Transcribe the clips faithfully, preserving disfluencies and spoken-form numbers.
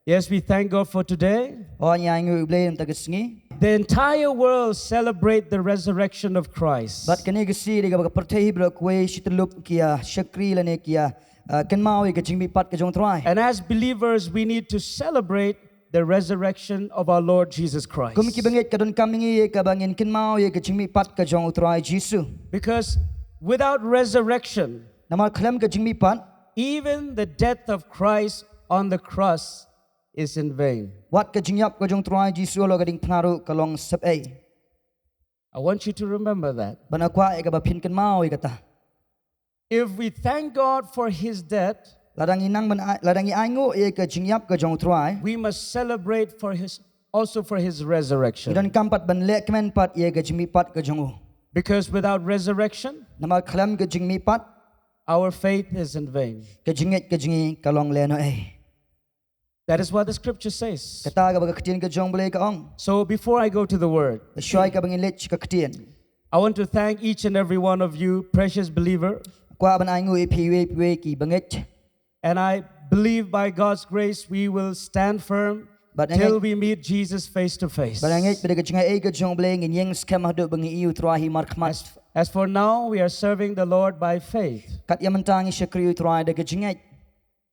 Yes, we thank God for today. O, ngi ainguh ïa U Blei namar kane ka sngi. The entire world celebrate the resurrection of Christ. Bad kane ka sngi dei kaba ka pyrthei baroh kawei shi tyllup ki ïa shakri lane ki ïa, uh, kynmaw ïa ka jingmihpat ka jong U Trai. And as believers, we need to celebrate the resurrection of our Lord Jesus Christ. Kum ki bangeit ka donkam ïa ngi ïa kaba ngin kynmaw ïa ka jingmihpat ka jong U Trai Jisu. Because without resurrection, namar khlem ka jingmihpat, even the death of Christ on the cross is in vain. Wat ka jingïap ka jong U Trai Jisu halor ka diengphna ruh ka long sepei. I want you to remember that. Bad nga kwah ïa kaba phin kynmaw ïa kata. If we thank God for his death, lada ngi nang ban ai-, lada ngi ainguh ïa ka jingïap ka jong U Trai, we must celebrate for his, also for his resurrection. Ngi donkam pat ban leh kmen pat ïa ka jingmihpat ka jong u. Because without resurrection, namar khlem ka jingmihpat, our faith is in vain. Ka jingngeit ka jong ngi ka long lehnohei. That is what the scripture says. Kata kaba ka ktien ka jong U Blei ka ong. So before I go to the word, shwa ïa kaba ngin leit sha ka ktien, I want to thank each and every one of you, precious believer. Kwah ban ainguh ïa phi iwei pa iwei ki bangeit. And I believe by God's grace we will stand firm till we meet Jesus face to face. Bad nga ngeit ba da ka jingai ka jong U Blei ngin ïeng skhem haduh ba ngin ïohi U Trai hi markhmat. As, as for now, we are serving the Lord by faith. Kat ïa mynta ngi shakri U Trai da ka jingngeit.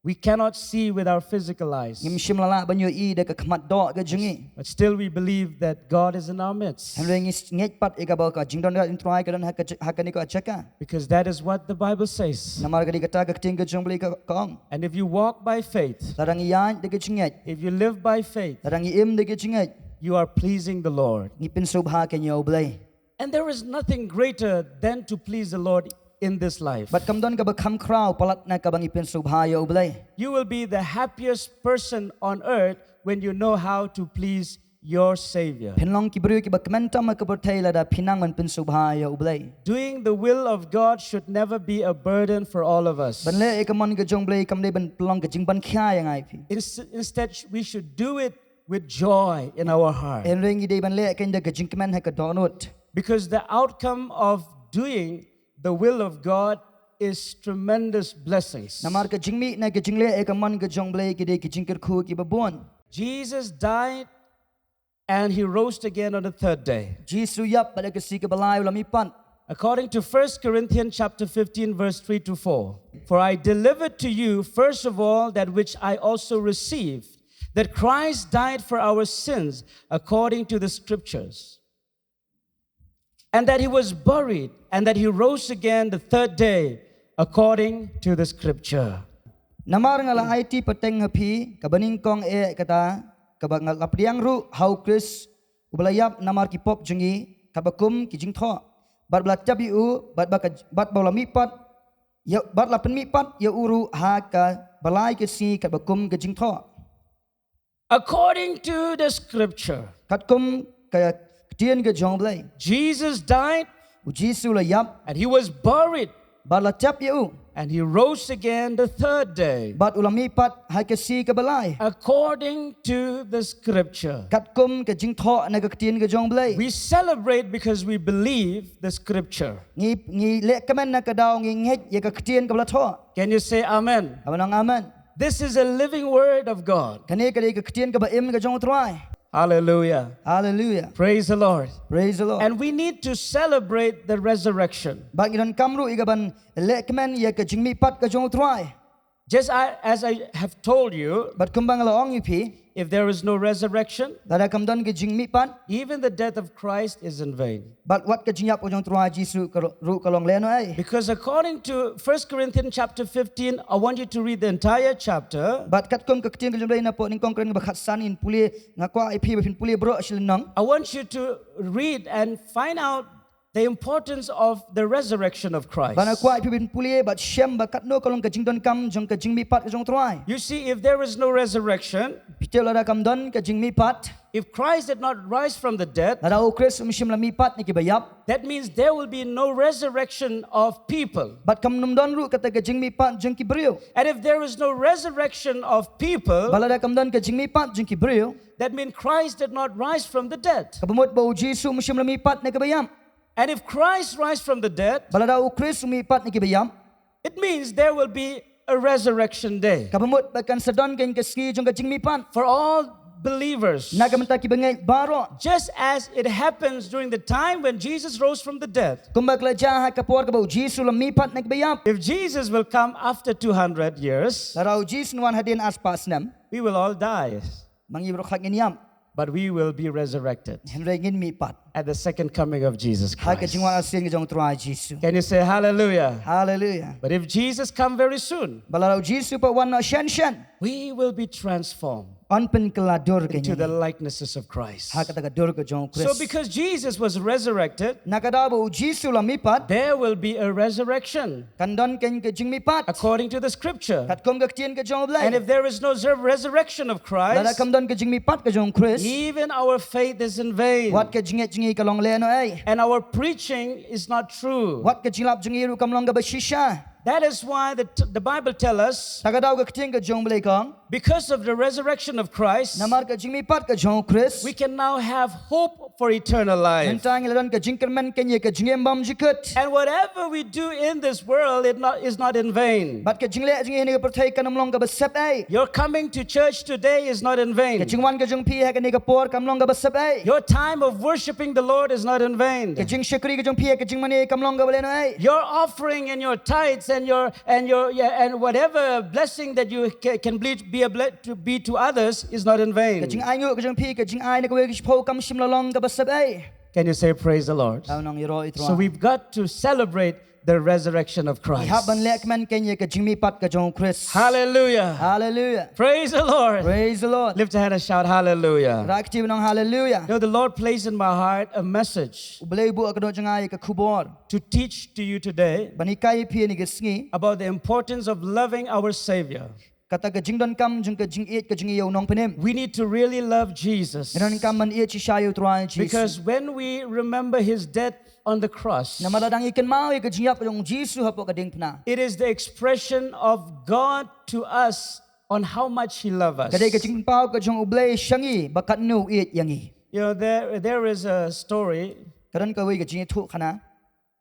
We cannot see with our physical eyes. Ngim shym la lah ban ïohi da ka khmat doh ka jong ngi. But still we believe that God is in our midst. Hynrei ngi ngeit pat ïa kaba ka jingdon ka jong U Trai ka don ha ka j-, ha kane ka jaka. Because that is what the Bible says. Namar ka dei kata ka ktien ka jong U Blei ka, ka ong. And if you walk by faith, lada ngi ïaid da ka jingngeit, if you live by faith, lada ngi im da ka jingngeit, you are pleasing the Lord. Ngi pynsngewbha ïa U Blei. And there is nothing greater than to please the Lord in this life. Bad kam don kaba kham khraw palat na kaba ngi pynsngewbha ïa U Blei. You will be the happiest person on earth when you know how to please your Savior. Phin long ki briew kiba kmen tam ha ka pyrthei lada phi nang ban pynsngewbha ïa U Blei. Doing the will of God should never be a burden for all of us. Ban leh ïa ka mon ka jong U Blei kam dei ban pynlong ka jingban khia ïa nga ïa phi. Ins-, instead, we should do it with joy in our heart. Hynrei ngi dei ban leh ïa kane da ka jingkmen ha ka dohnud. Because the outcome of doing the will of God is tremendous blessings. Namar ka jingmih na ka jingleh ïa ka mon ka jong U Blei ki dei ki jingkyrkhu kiba bun. Jesus died and he rose again on the third day. Jisu u ïap bad ha ka sngi kaba lai u la mihpat. According to First Corinthians chapter fifteen, verse three to four. For I delivered to you, first of all, that which I also received, that Christ died for our sins according to the scriptures, and that he was buried, and that he rose again the third day according to the scripture. Namar nga la aiti pateng ha phi kaba nyngkong eh kata, kaba nga la pdiang ruh ha U Khrist, uba la ïap namar ki pop jong ngi, katba kum ki jingthoh, bad ba la tep ïa u, bad ba ka, bad ba u la mihpat, ïa, bad la pynmihpat ïa u ruh ha kaba lai ka sngi katba kum ka jingthoh. According to the scripture. Katkum ka ktien ka jong U Blei. Jesus died. U Jisu u la ïap. And he was buried. Bad la tep ïa u. And he rose again the third day. Bad u la mihpat ha ka sngi kaba lai. According to the scripture. Katkum ka jingthoh na ka ktien ka jong U Blei. We celebrate because we believe the scripture. Ngi, ngi leh kmen na ka daw ngi ngeit ïa ka ktien kaba la thoh. Can you say amen? Haba nang amen. This is a living word of God. Kane ka dei ka ktien kaba im ka jong U Trai. Hallelujah. Hallelujah. Praise the Lord. Praise the Lord. And we need to celebrate the resurrection. Bad ngi donkam ruh ïa kaban leh kmen ïa ka jingmihpat ka jong U Trai. Just I, as I have told you, bad kumba nga la ong ïa phi, if there is no resurrection, lada kam don ka jingmihpat, even the death of Christ is in vain. Bad wat ka jingïap ka jong U Trai Jisu ka ru-, ruh ka long lehnohei. Because according to First Corinthians chapter fifteen, I want you to read the entire chapter. Bad katkum ka ktien ka jong U Blei na pdeng Korinth kaba khatsan, ngin pule, nga kwah ïa phi ba phin pule baroh shi lynnong. I want you to read and find out the importance of the resurrection of Christ. Bad nga kwah ïa phi ba phin pule bad shem ba katno ka long ka jingdonkam jong ka jingmihpat ka jong U Trai. You see, if there is no resurrection, phi tip, lada kam don ka jingmihpat, if Christ did not rise from the dead, lada U Khrist um shym la mihpat na kiba ïap, that means there will be no resurrection of people. Bad kam nym don ruh kata ka jingmihpat jong ki briew. And if there is no resurrection of people, bad lada kam don ka jingmihpat jong ki briew, that means Christ did not rise from the dead. Kaba mut ba U Jisu um shym la mihpat na kiba ïap. And if Christ rise from the dead, bad lada U Khrist u mihpat na kiba ïap, it means there will be a resurrection day. Kaba mut ba kan sa don kane ka sngi jong ka jingmihpat. For all believers. Na ka bynta ki bangeit baroh. Just as it happens during the time when Jesus rose from the dead. Kumba ka la jia ha ka por kaba u Jisu u la mihpat na ki baïap. If Jesus will come after two hundred years, lada u Jisu un wan hadien arspah snem, we will all die. Ma ngi baroh khmat ngin ïap. But we will be resurrected. Hynrei ngin mihpat. At the second coming of Jesus Christ. Ha ka jingwan arsien ka jong u Trai Jisu. Can you say hallelujah? Hallelujah. But if Jesus come very soon, bad lada u Jisu pat u wan noh shen shen, we will be transformed. Yn pynkylla dur ïa ngi into the likenesses of Christ. Ha kata ka dur ka jong u Khrist. So because Jesus was resurrected, na ka daw ba u Jisu u la mihpat, there will be a resurrection. Kan don kane ka jingmihpat. According to the scripture. Katkum ka ktien ka jong u Blei. And if there is no resurrection of Christ, lada kam don ka jingmihpat ka jong u Khrist, even our faith is in vain. Wat ka jingngeit jong ngi ka long lehnohei. And our preaching is not true. Wat ka jinglap jong ngi ruh kam long kaba shisha. That is why the, the Bible tells us, na ka daw ka ktien ka jong u Blei ka ong, because of the resurrection of Christ, namar ka jingmihpat ka jong u Khrist, we can now have hope for eternal life. Mynta ngi la don ka jingkyrmen kane ka jingim bymjukut. And whatever we do in this world, it not, is not in vain. Bad ka jingleh jong ngi ha kane ka pyrthei kan ym long kaba sepei. Your coming to church today is not in vain. Ka jingwan ka jong phi ha kane ka por kam long kaba sepei. Your time of worshiping the Lord is not in vain. Ka jingshakri ka jong phi ha ka jingmane kam long kaba lehnohei. Your offering and your tithes and your and your yeah, and whatever blessing that you ca- can be, be a ble- to be to others is not in vain. Ka jingainguh ka jong phi, ka jingai na kawei ka shiphew kam shym la long kaba sepei. Can you say praise the Lord? Dang nang ïaroh ïa u Trai. So we've got to celebrate the resurrection of Christ. Ngi hap ban lehkmen kane ka jingmihpat ka jong u Khrist. Hallelujah. Hallelujah. Praise the Lord. Praise the Lord. Lift your hand and shout hallelujah. Rah kti bad ong hallelujah. You know, the Lord placed in my heart a message. U Blei u buh ha ka dohnud jong nga ïa ka khubor. To teach to you today. Ban hikai ïa phi ha kane ka sngi. About the importance of loving our Savior. Kata ka jingdonkam jong ka jingïeit ka jong ngi ïa u Nongpynim. We need to really love Jesus. Ngi donkam ban ïeit shisha ïa u Trai Jisu. Because when we remember his death on the cross, namar lada ngi kynmaw ïa ka jingïap ka jong u Jisu hapoh ka diengphna, it is the expression of God to us on how much he loves us. Ka dei ka jingpynpaw ka jong u Blei sha ngi ba katno u ïeit ïa ngi. You know, there, there is a story. Ka don kawei ka jingïathuhkhana.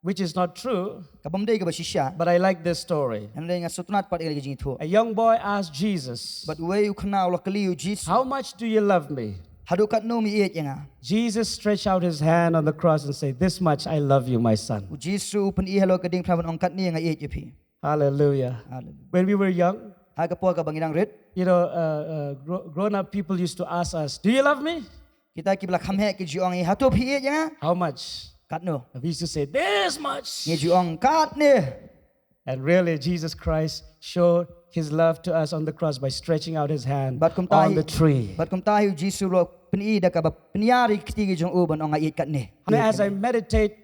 Which is not true. Ka bym dei kaba shisha. But I like this story. Hynrei nga sngewtynnad pat ïa ka jingïathuh. A young boy asked Jesus, bad uwei u khynnah u la kylli ïa u Jisu, "How much do you love me?" Haduh katno me ïeit ïa nga? Jesus stretched out his hand on the cross and said, "This much I love you, my son." U Jisu u pyni halor ka diengphna ban ong katne nga ïeit ïa phi. Hallelujah. Hallelujah. When we were young, ha ka por kaba ngi dang rit, you know, uh, uh, gro- grown up people used to ask us, "Do you love me?" Kita kiba la kham heh ki ju ong ïa ngi, "Hato phi ïeit ïa nga?" How much? Katno? And we used to say, "This much." Ngi ju ong katne. And really, Jesus Christ showed his love to us on the cross by stretching out his hand on the tree. Bad kumta hi u Jisu u la pyni da kaba pynïar ïa ki kti ki jong u ban ong nga ïeit katne. And as I meditate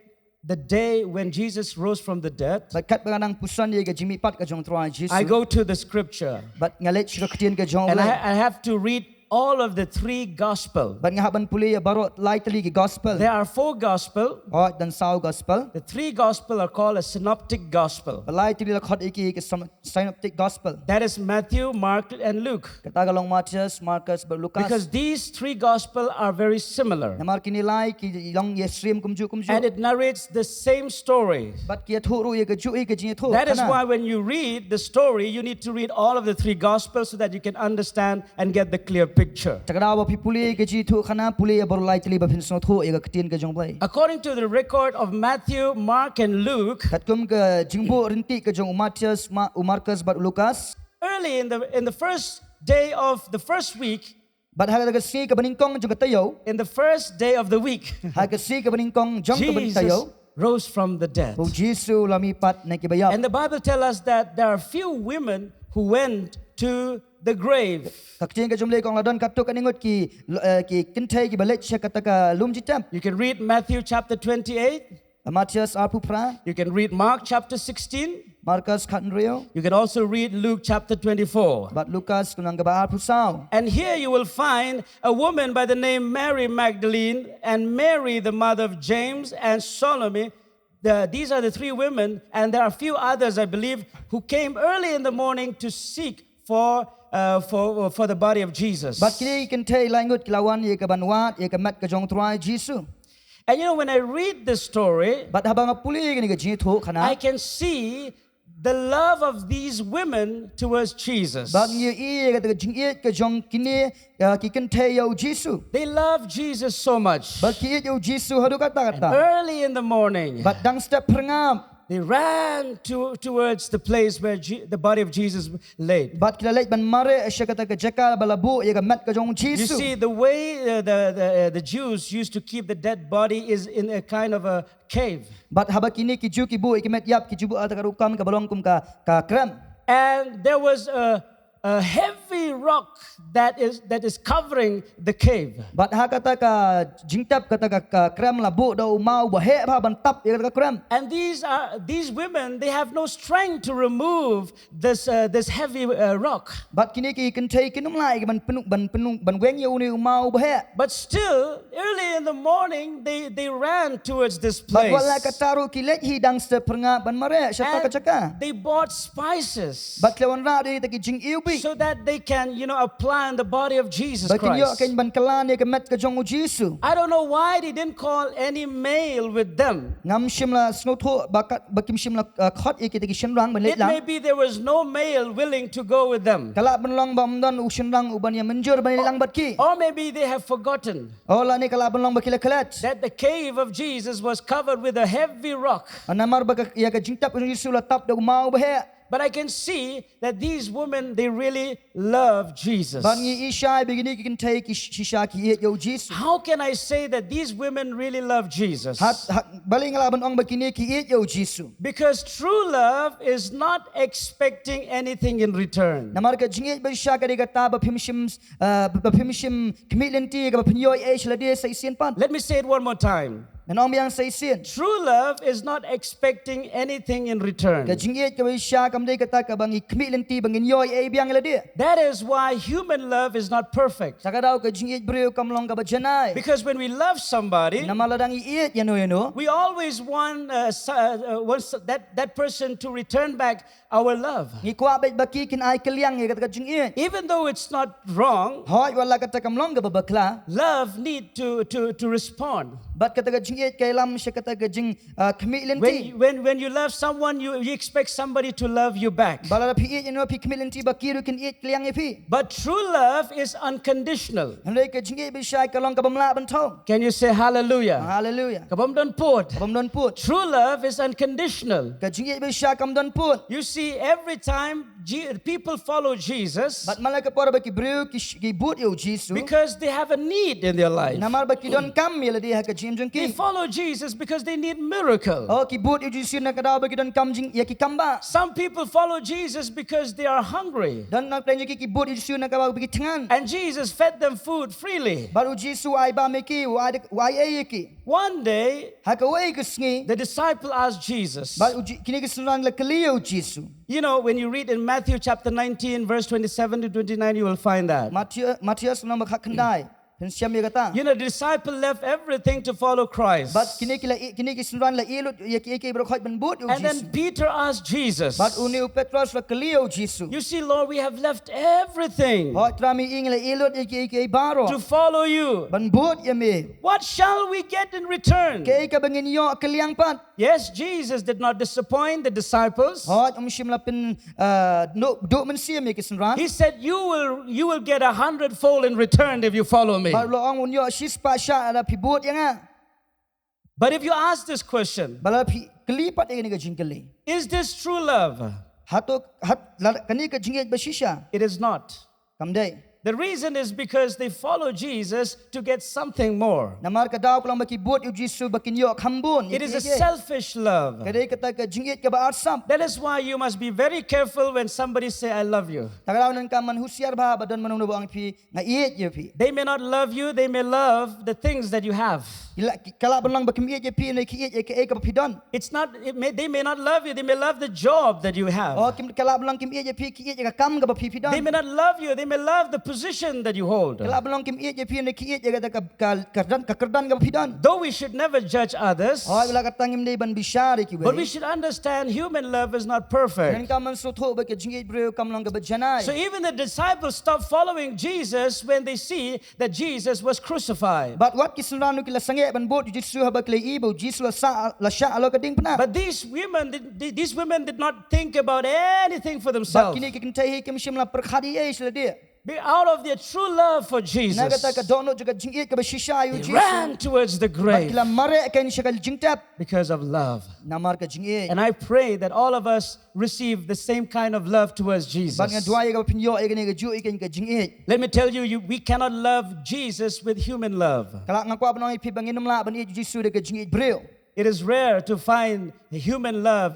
the day when Jesus rose from the dead, bad katba nga nang puson ïa ka jingmihpat ka jong u Trai Jisu, I go to the scripture. Bad nga leit sha ka ktien ka jong u Blei. And I, I have to read all of the three gospel. Bad nga hap ban pule ïa baroh lai tylli ki gospel. There are four gospel. Oh, don saw gospel. The three gospel are called a synoptic gospel. Bad lai tylli la khot ïa ki ka syn- synoptic gospel. That is Matthew, Mark, and Luke. Kata ka long Mathaios, Markos bad Lukas. Because these three gospel are very similar. Namar kine lai ki long ïasyriem kumjuh kumjuh. And it narrates the same story. Bad ki ïathuh ruh ïa kajuh hi ka jingïathuh. That is why when you read the story, you need to read all of the three gospels so that you can understand and get the clear picture. Te ka daw ba phi pule ïa ka jingïathuhkhana, pule ïa baroh lai tylli ba phin sngewthuh ïa ka ktien ka jong u Blei. According to the record of Matthew, Mark, and Luke, katkum ka jingbuh ryntih ka jong u Mathaios, Ma- u Markos bad u Lukas, early in the in the first day of the first week, bad ha ka sngi kaba nyngkong jong ka taïew, in the first day of the week, ha ka sngi kaba nyngkong jong ka bynta taïew, Jesus rose from the dead. U Jisu u la mihpat na ki baïap. And the Bible tells us that there are few women who went to the grave. Ka ktien ka jong u Blei ka ong la don katto katne ngut ki, eh, ki kynthei kiba leit sha kata ka lum jingtep. You can read Matthew chapter twenty-eight. Mathaios arphew phra. You can read Mark chapter sixteen. Markos khathynriew. You can also read Luke chapter twenty-four. Bad Lukas lynnong kaba arphew saw. And here you will find a woman by the name Mary Magdalene and Mary, the mother of James and Salome. The, these are the three women, and there are a few others, I believe, who came early in the morning to seek for, uh, for, for the body of Jesus. Bad kine ki kynthei lai ngut ki la wan ïa kaban wad ïa ka met ka jong u Trai Jisu. And you know, when I read this story, bad haba nga pule ïa kane ka jingïathuhkhana, I can see the love of these women towards Jesus. Bad ngi ïohi ïa kata ka jingïeit ka jong kine, uh, ki kynthei ïa u Jisu. They love Jesus so much. Bad ki ïeit ïa u Jisu haduh katta katta. Early in the morning, Bad dang step phyrngap. They ran to, towards the place where Je- the body of Jesus laid. Bad ki la leit ban mareh sha kata ka jaka ba la buh ïa ka met ka jong u You Jisu. See, the way uh, the, the, uh, the Jews used to keep the dead body is in a kind of a cave. Bad haba kine ki Jiw ki buh ïa ka met ïap, ki ju buh ha kata ka rukom kaba long kum ka, ka krem. And there was a, a heavy rock that is, that is covering the cave. Bad ha kata ka jingtep, kata ka, ka krem la buh da u maw ba heh bha ban tap ïa kata ka krem. And these are these women, they have no strength to remove this uh, this heavy uh, rock. Bad kine ki kynthei kin ym lah ïa ka ban pynuk, ban pynuk, ban weng ïa une u maw ba heh. But still, early in the morning, they, they ran towards this Bad wat la place. katta ruh ki leit hi dang step phyrngap ban mareh sha kata ka jaka. And they bought spices Bad ki la wanrah da kita ki jingiwbih. So that they can, you know, apply on the body of Jesus Bad kin ïoh Christ. Kan ban kylla ïa ka met ka jong u Jisu. I don't know why they didn't call any male with them. Ngam shym la sngewthuh ba kat, ba kim shym la, uh, khot ïa kita ki shynrang ban leit It lang. May be there was no male willing to go with them. Ka lah ban long ba ym don u shynrang uban ïa mynjur ban leit lang bad ki. Or maybe they have forgotten Oh, lane ka lah ban long ba ki la klet. That the cave of Jesus was covered with a heavy rock. Namar ba ka, ïa ka jingtep ka jong u Jisu la tap da u maw ba heh. But I can see that these women, they really love Jesus. Bad ngi i shai ba kine ki kynthei ki sh- shisha ki ïeit ïa u Jisu. How can I say that these women really love Jesus? Hat, hat, balei nga lah ban ong ba kine ki ïeit ïa u Jisu? Because true love is not expecting anything in return. Namar ka jingïeit ba shisha ka dei kata ba phim shym, uh, ba phim shym khmih lynti ïa kaba phin ïoh ei sha lade sa shisien pat. Let me say it one more time. Ngan ong biang sa shisien. True love is not expecting anything in return. Ka jingïeit kaba shisha kam dei kata kaba ngi khmih lynti ba ngin ïoh ei biang ïa lade. That is why human love is not perfect. Sa ka daw ka jingïeit briew kam long kaba janai. Because when we love somebody, namar lada ngi ïeit ïano ïano, we always want, uh, s- uh, uh, want s- that, that person to return back our love. Ngi kwah beit ba ki kin ai kylliang ïa kata ka jingïeit. Even though it's not wrong, Hooid, wat la kata kam long kaba bakla. Love need to, to, to respond. Bad kata ka jingïeit ka ïalam sha kata ka jing, uh, khmih lynti. When, when, when you love someone, you, you expect somebody to love you back. Bad lada phi ïeit ïano, phi khmih lynti ba ki ruh kin ïeit kylliang ïa phi. But true love is unconditional. Hynrei ka jingïeit ba shisha ka long kaba ym lah ban thew. Can you say hallelujah? Hallelujah. Ka bym don pud. Ka bym don pud. True love is unconditional. Ka jingïeit ba shisha kam don pud. You see, every time Je- people follow Jesus, Bad man la ka por ba ki briew ki sh- ki bud ïa u Jisu. Because they have a need in their life. Namar ba ki donkam ïa lade ha ka jingim jong ki. They follow Jesus because they need miracle. Oh, ki bud ïa u Jisu na ka daw ba ki donkam jing ïa ki kambah. Some people follow Jesus because they are hungry. Don na pdeng jong ki ki bud ïa u Jisu na ka daw ba ki thngan. And Jesus fed them food freely. Bad u Jisu u ai bam ïa ki, u ai, u ai ei ïa ki. One day, Ha kawei ka sngi. The disciple asked Jesus. Bad u Ji- kine ki synran la kylli ïa u Jisu. You know, when you read in Matthew chapter nineteen, verse twenty-seven to twenty-nine, you will find that. Matthew, Matthew lynnong ba khatkhyndai. Phin shem ïa kata. You know, the disciple left everything to follow Christ. Bad kine ki la i- kine ki synran la ïeh lut ïa ki, ïa ki baroh khoit ban bud ïa u Jisu. And then Peter asked Jesus. Bad une u Petros la kylli ïa u Jisu. You see, Lord, we have left everything. Hooid Trai, ngi la ïeh lut ïa ki, ïa ki baroh. To follow you. Ban bud ïa me. What shall we get in return? Kaei kaba ngin ïoh kylliang pat. Yes, Jesus did not disappoint the disciples. Hooid, um shym la pyn, uh, duh mynsiem ïa ki synran. He said, you will, you will get a hundredfold in return if you follow me. Bad u la ong, un ïoh shispah shah lada phi bud ïa nga. But if you ask this question, Bad lada phi kylli pat ïa kane ka jingkylli. Is this true love? Hato, hat, lada kane ka jingïeit ba shisha. It is not. Kam dei. The reason is because they follow Jesus to get something more. Namar ka daw ka long ba ki bud ïa u Jisu ba kin ïoh kham bun. It is a selfish love. Ka dei kata ka jingïeit kaba arsap. That is why you must be very careful when somebody say, I love you. Ta ka daw nang ka man husiar bha ba don mano mano ba ong phi nga ïeit ïa phi. They may not love you, they may love the things that you have. Ki la, ki, ka lah ban long ba kim ïeit ïa phi, ne ki ïeit ïa kaei kaba phi don. It's not, it may, they may not love you, they may love the job that you have. Oh, kim, ka lah ban long kim ïeit ïa phi, ki ïeit ïa ka kam kaba phi, phi don. They may not love you, they may love the position that you hold. Ka lah ban long kim ïeit ïa phi ne ki ïeit ïa kata ka, ka, ka kyrdan, ka kyrdan kaba phi don. Though we should never judge others, Hooid, la ka tang ngim dei ban bishar ïa kiwei. but we should understand human love is not perfect. Ngan ka man sngewthuh ba ka jingïeit briew kam long kaba janai. So even the disciples stopped following Jesus when they see that Jesus was crucified. Bad wat ki synran ruh ki la sangeh ban bud ïa u Jisu haba ki la ïohi ba u Jisu la shah, la shah halor ka diengphna. But these women, did, these women did not think about anything for Bad themselves. kine ki kynthei hi kim shym la pyrkhat ei ei sha lade. Be out of their true love for Jesus, Na kata ka dohnud jong ka jingïeit kaba shisha ïa u they Jisu. Ran towards the Bad grave ki la mareh kein sha ka jingtep because of love. Namar ka jingïeit. And I pray that all of us receive the same kind of love towards Jesus. Bad nga duwai ïa kaba phin ïoh ïa kane kajuh ïa kane ka jingïeit. Let me tell you, you, we cannot love Jesus with human love. Ka lah nga kwah ban ong ïa phi ba ngim lah ban ïeit u Jisu da ka jingïeit briew. It is rare to find a human love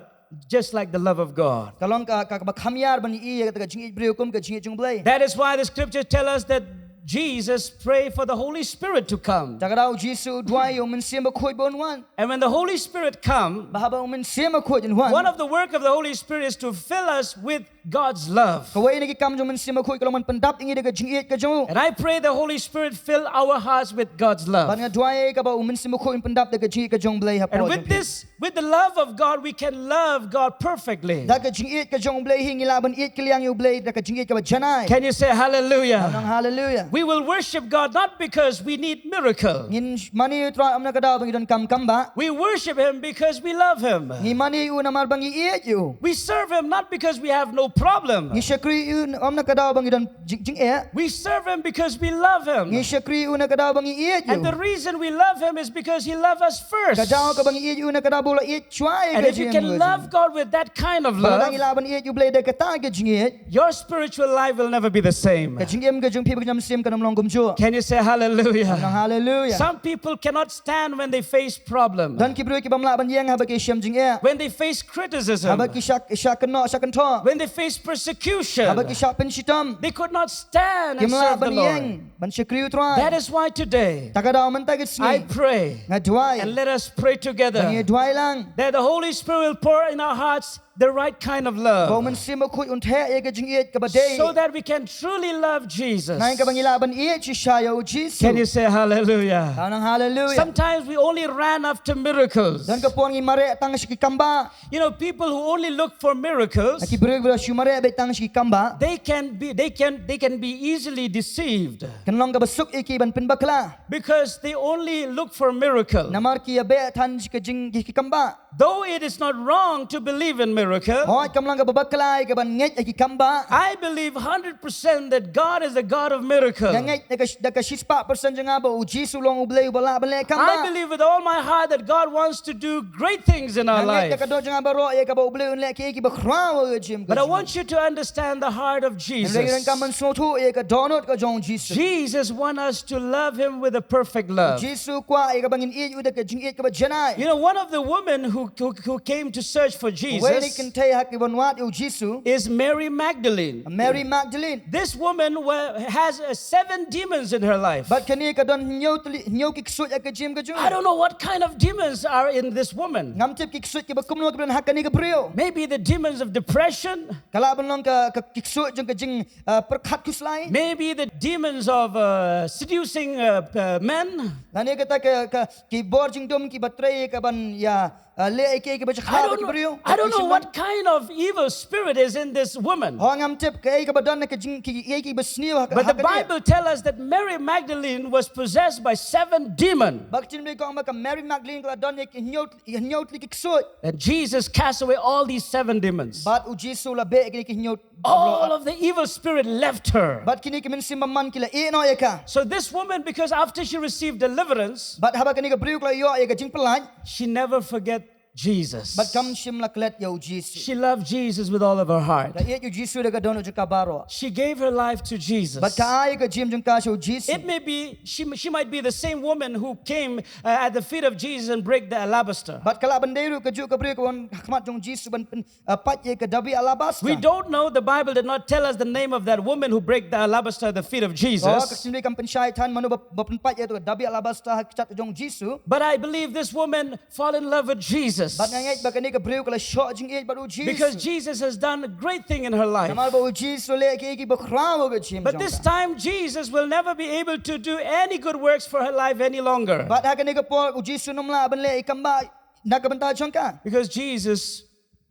just like the love of God. Ka long ka, ka, kaba kham ïar ban ïohi ïa kata ka jingïeit briew kum ka jingïeit jong u Blei. That is why the scriptures tell us that Jesus prayed for the Holy Spirit to come. Te kata u Jisu u duwai ïa u Mynsiem Bakhuid ba un wan. And when the Holy Spirit come, Bad haba u Mynsiem Bakhuid un wan. One of the work of the Holy Spirit is to fill us with God's love. Kawei na ki kam jong u Mynsiem Bakhuid ka long ban pyndap ïa ngi da ka jingïeit ka jong u. And I pray the Holy Spirit fill our hearts with God's Bad love. Nga duwai ïa ka ba u Mynsiem Bakhuid un pyndap da ka jingïeit ka jong u Blei ha. And with this, with the love of God, we can love God perfectly. Da ka jingïeit ka jong u Blei hi ngi lah ban ïeit kylliang ïa u Blei da ka jingïeit kaba janai. Can you say hallelujah? Nang haleluya. We will worship God not because we need miracle. Ngin mane ïa u Trai ym na ka daw ba ngi donkam kam ba. We worship him because we love him. Ngi mane ïa u namar ba ngi ïeit ïa u. We serve him not because we have no problem. Ngi shakri ïa u ym na ka daw ba ngi don jing, jingeh. We serve him because we love him. Ngi shakri ïa u na ka daw ba ngi ïeit ïa u. And the reason we love him is because he loved us first. Ka daw kaba ngi ïeit ïa u na ka daw ba u la ïeit shuwa ïa ngi. And if you can love God with that kind of Bad lada ngi love, lah ban ïeit ïa u Blei da kata ka jingïeit. Your spiritual life will never be the same. Ka jingim ka jong phi bad ka jong u Mynsiem kan ym long kumjuh. Can you say hallelujah? Nang haleluya. Some people cannot stand when they face problem. Don ki briew ki bym lah ban ïeng haba ki shem jingeh. When they face criticism. Haba ki shah, shah kynnoh, shah kynthoh. When they face persecution. Haba ki shah pynshitom. They could not stand Ki and ym lah serve the ban Lord. Ïeng ban shakri u Trai. That is why today Ta ka daw mynta ka sngi. I pray Nga duwai. And let us pray Ba ngi together duwai lang. That the Holy Spirit will pour in our hearts the right kind of Ba u love Mynsiem Bakhuid un theh ïa ka jingïeit kaba dei. So that we can truly love Jesus. Nang ka ba ngi lah ban ïeit shisha ïa u Jisu. Can you say hallelujah? Ka nang haleluya. Sometimes we only ran after miracles. Don ka por ngi mareh tang sha ki kambah. You know, people who only look for miracles, Ki briew ba shu mareh beit tang sha ki kambah. They can be, they can, they can be easily deceived Kan long kaba suk ïa ki ban pynbakla. Because they only look for miracle. Namar ki ïa beh than sha ka jing ki kambah. Though it is not wrong to believe in miracle, Hooid kam long kaba bakla ïa ka ban ngeit ïa ki kambah. I believe hundred percent that God is a God of miracle. Nga ngeit da ka, da ka shispah percent jong nga ba u Jisu u long u Blei uba lah ban leh kambah. I believe with all my heart that God wants to do great things in our Nga ngeit da life. ka doh jong nga baroh ïa kaba u Blei un leh kiei kiba khraw ha ka jingim ka jong ngi. But I want you to understand the heart of Hynrei ngi donkam ban Jesus. sngewthuh ïa ka dohnud ka jong u Jisu. Jesus wants us to love him with a perfect love. Jisu u kwah ïa ka ba ngin ïeit ïa u da ka jingïeit kaba janai. You know, one of the women who, who, who came to search for Wei na ki Jesus kynthei ha ki ban wad ïa u Jisu. is Mary Magdalene. Mary Magdalene. This woman wa- has uh, seven demons in her life. Bad kane ka don hynñiew tylli, hynñiew ki ksuid ha ka jingim ka jong. I don't know what kind of demons are in this woman. Ngam tip ki ksuid kiba kumno kiba don ha kane ka briew. Maybe the demons of depression. Ka lah ban long ka, ka ki ksuid jong ka jing, uh, pyrkhat khuslai. Maybe the demons of uh, seducing uh, uh, men. Lane kata ka, ka ki bor jingdum kiba trei ka ban ïa, uh, leh ïa kiei kiba jaka I ha don't ki know, briew. I don't know what kind of evil spirit is in this woman. Hooid ngam tip kaei kaba don ha ka jing ki, kiei kiba sniew ha ka, But ha the kane. Bible tells us that Mary Magdalene was possessed by seven demons. Bad ka jingpynim ka ong ba ka Mary Magdalene ka la don ïa ki hynñiew, hynñiew tylli ki ksuid. And Jesus cast away all these seven demons. Bad u Jisu u la beh ïa kine ki hynñiew. All of the evil spirit left her. Bad kine ki mynsiem bymman ki la ïeh noh ïa ka. So this woman, because after she received deliverance, Bad haba kane ka briew ka la ïoh ïa ka jingpyllait. She never forget Jesus. Bad kam shym la klet ïa u Jisu. She loved Jesus with all of her heart. Ka ïeit ïa u Jisu da ka dohnud jong ka baroh. She gave her life to Jesus. Bad ka ai ïa ka jingim jong ka sha u Jisu. It may be, she, she might be the same woman who came uh, at the feet of Jesus and break the alabaster. Bad ka lah ban dei ruh kajuh ka briew ka wan ha khmat jong u Jisu ban pyn, uh, pait ïa ka dabi alabaster. We don't know. The Bible did not tell us the name of that woman who break the alabaster at the feet of Oh, Jesus. ka jingim kam pynshai than mano ba, ba pynpait ïa ka dabi alabaster ha ka kjat jong u Jisu. But I believe this woman fall in love with Jesus. Bad nga ngeit ba kane ka briew ka la shoh jingïeit bad u Jisu. Because Jesus has done a great thing in her life. Namar ba u Jisu u la leh kiei kiei ba khraw ha ka jingim jong ka. But this time, Jesus will never be able to do any good works for her life any longer. Bad ha kane ka por u Jisu un ym lah ban leh ei kam ba na ka bynta jong ka. Because Jesus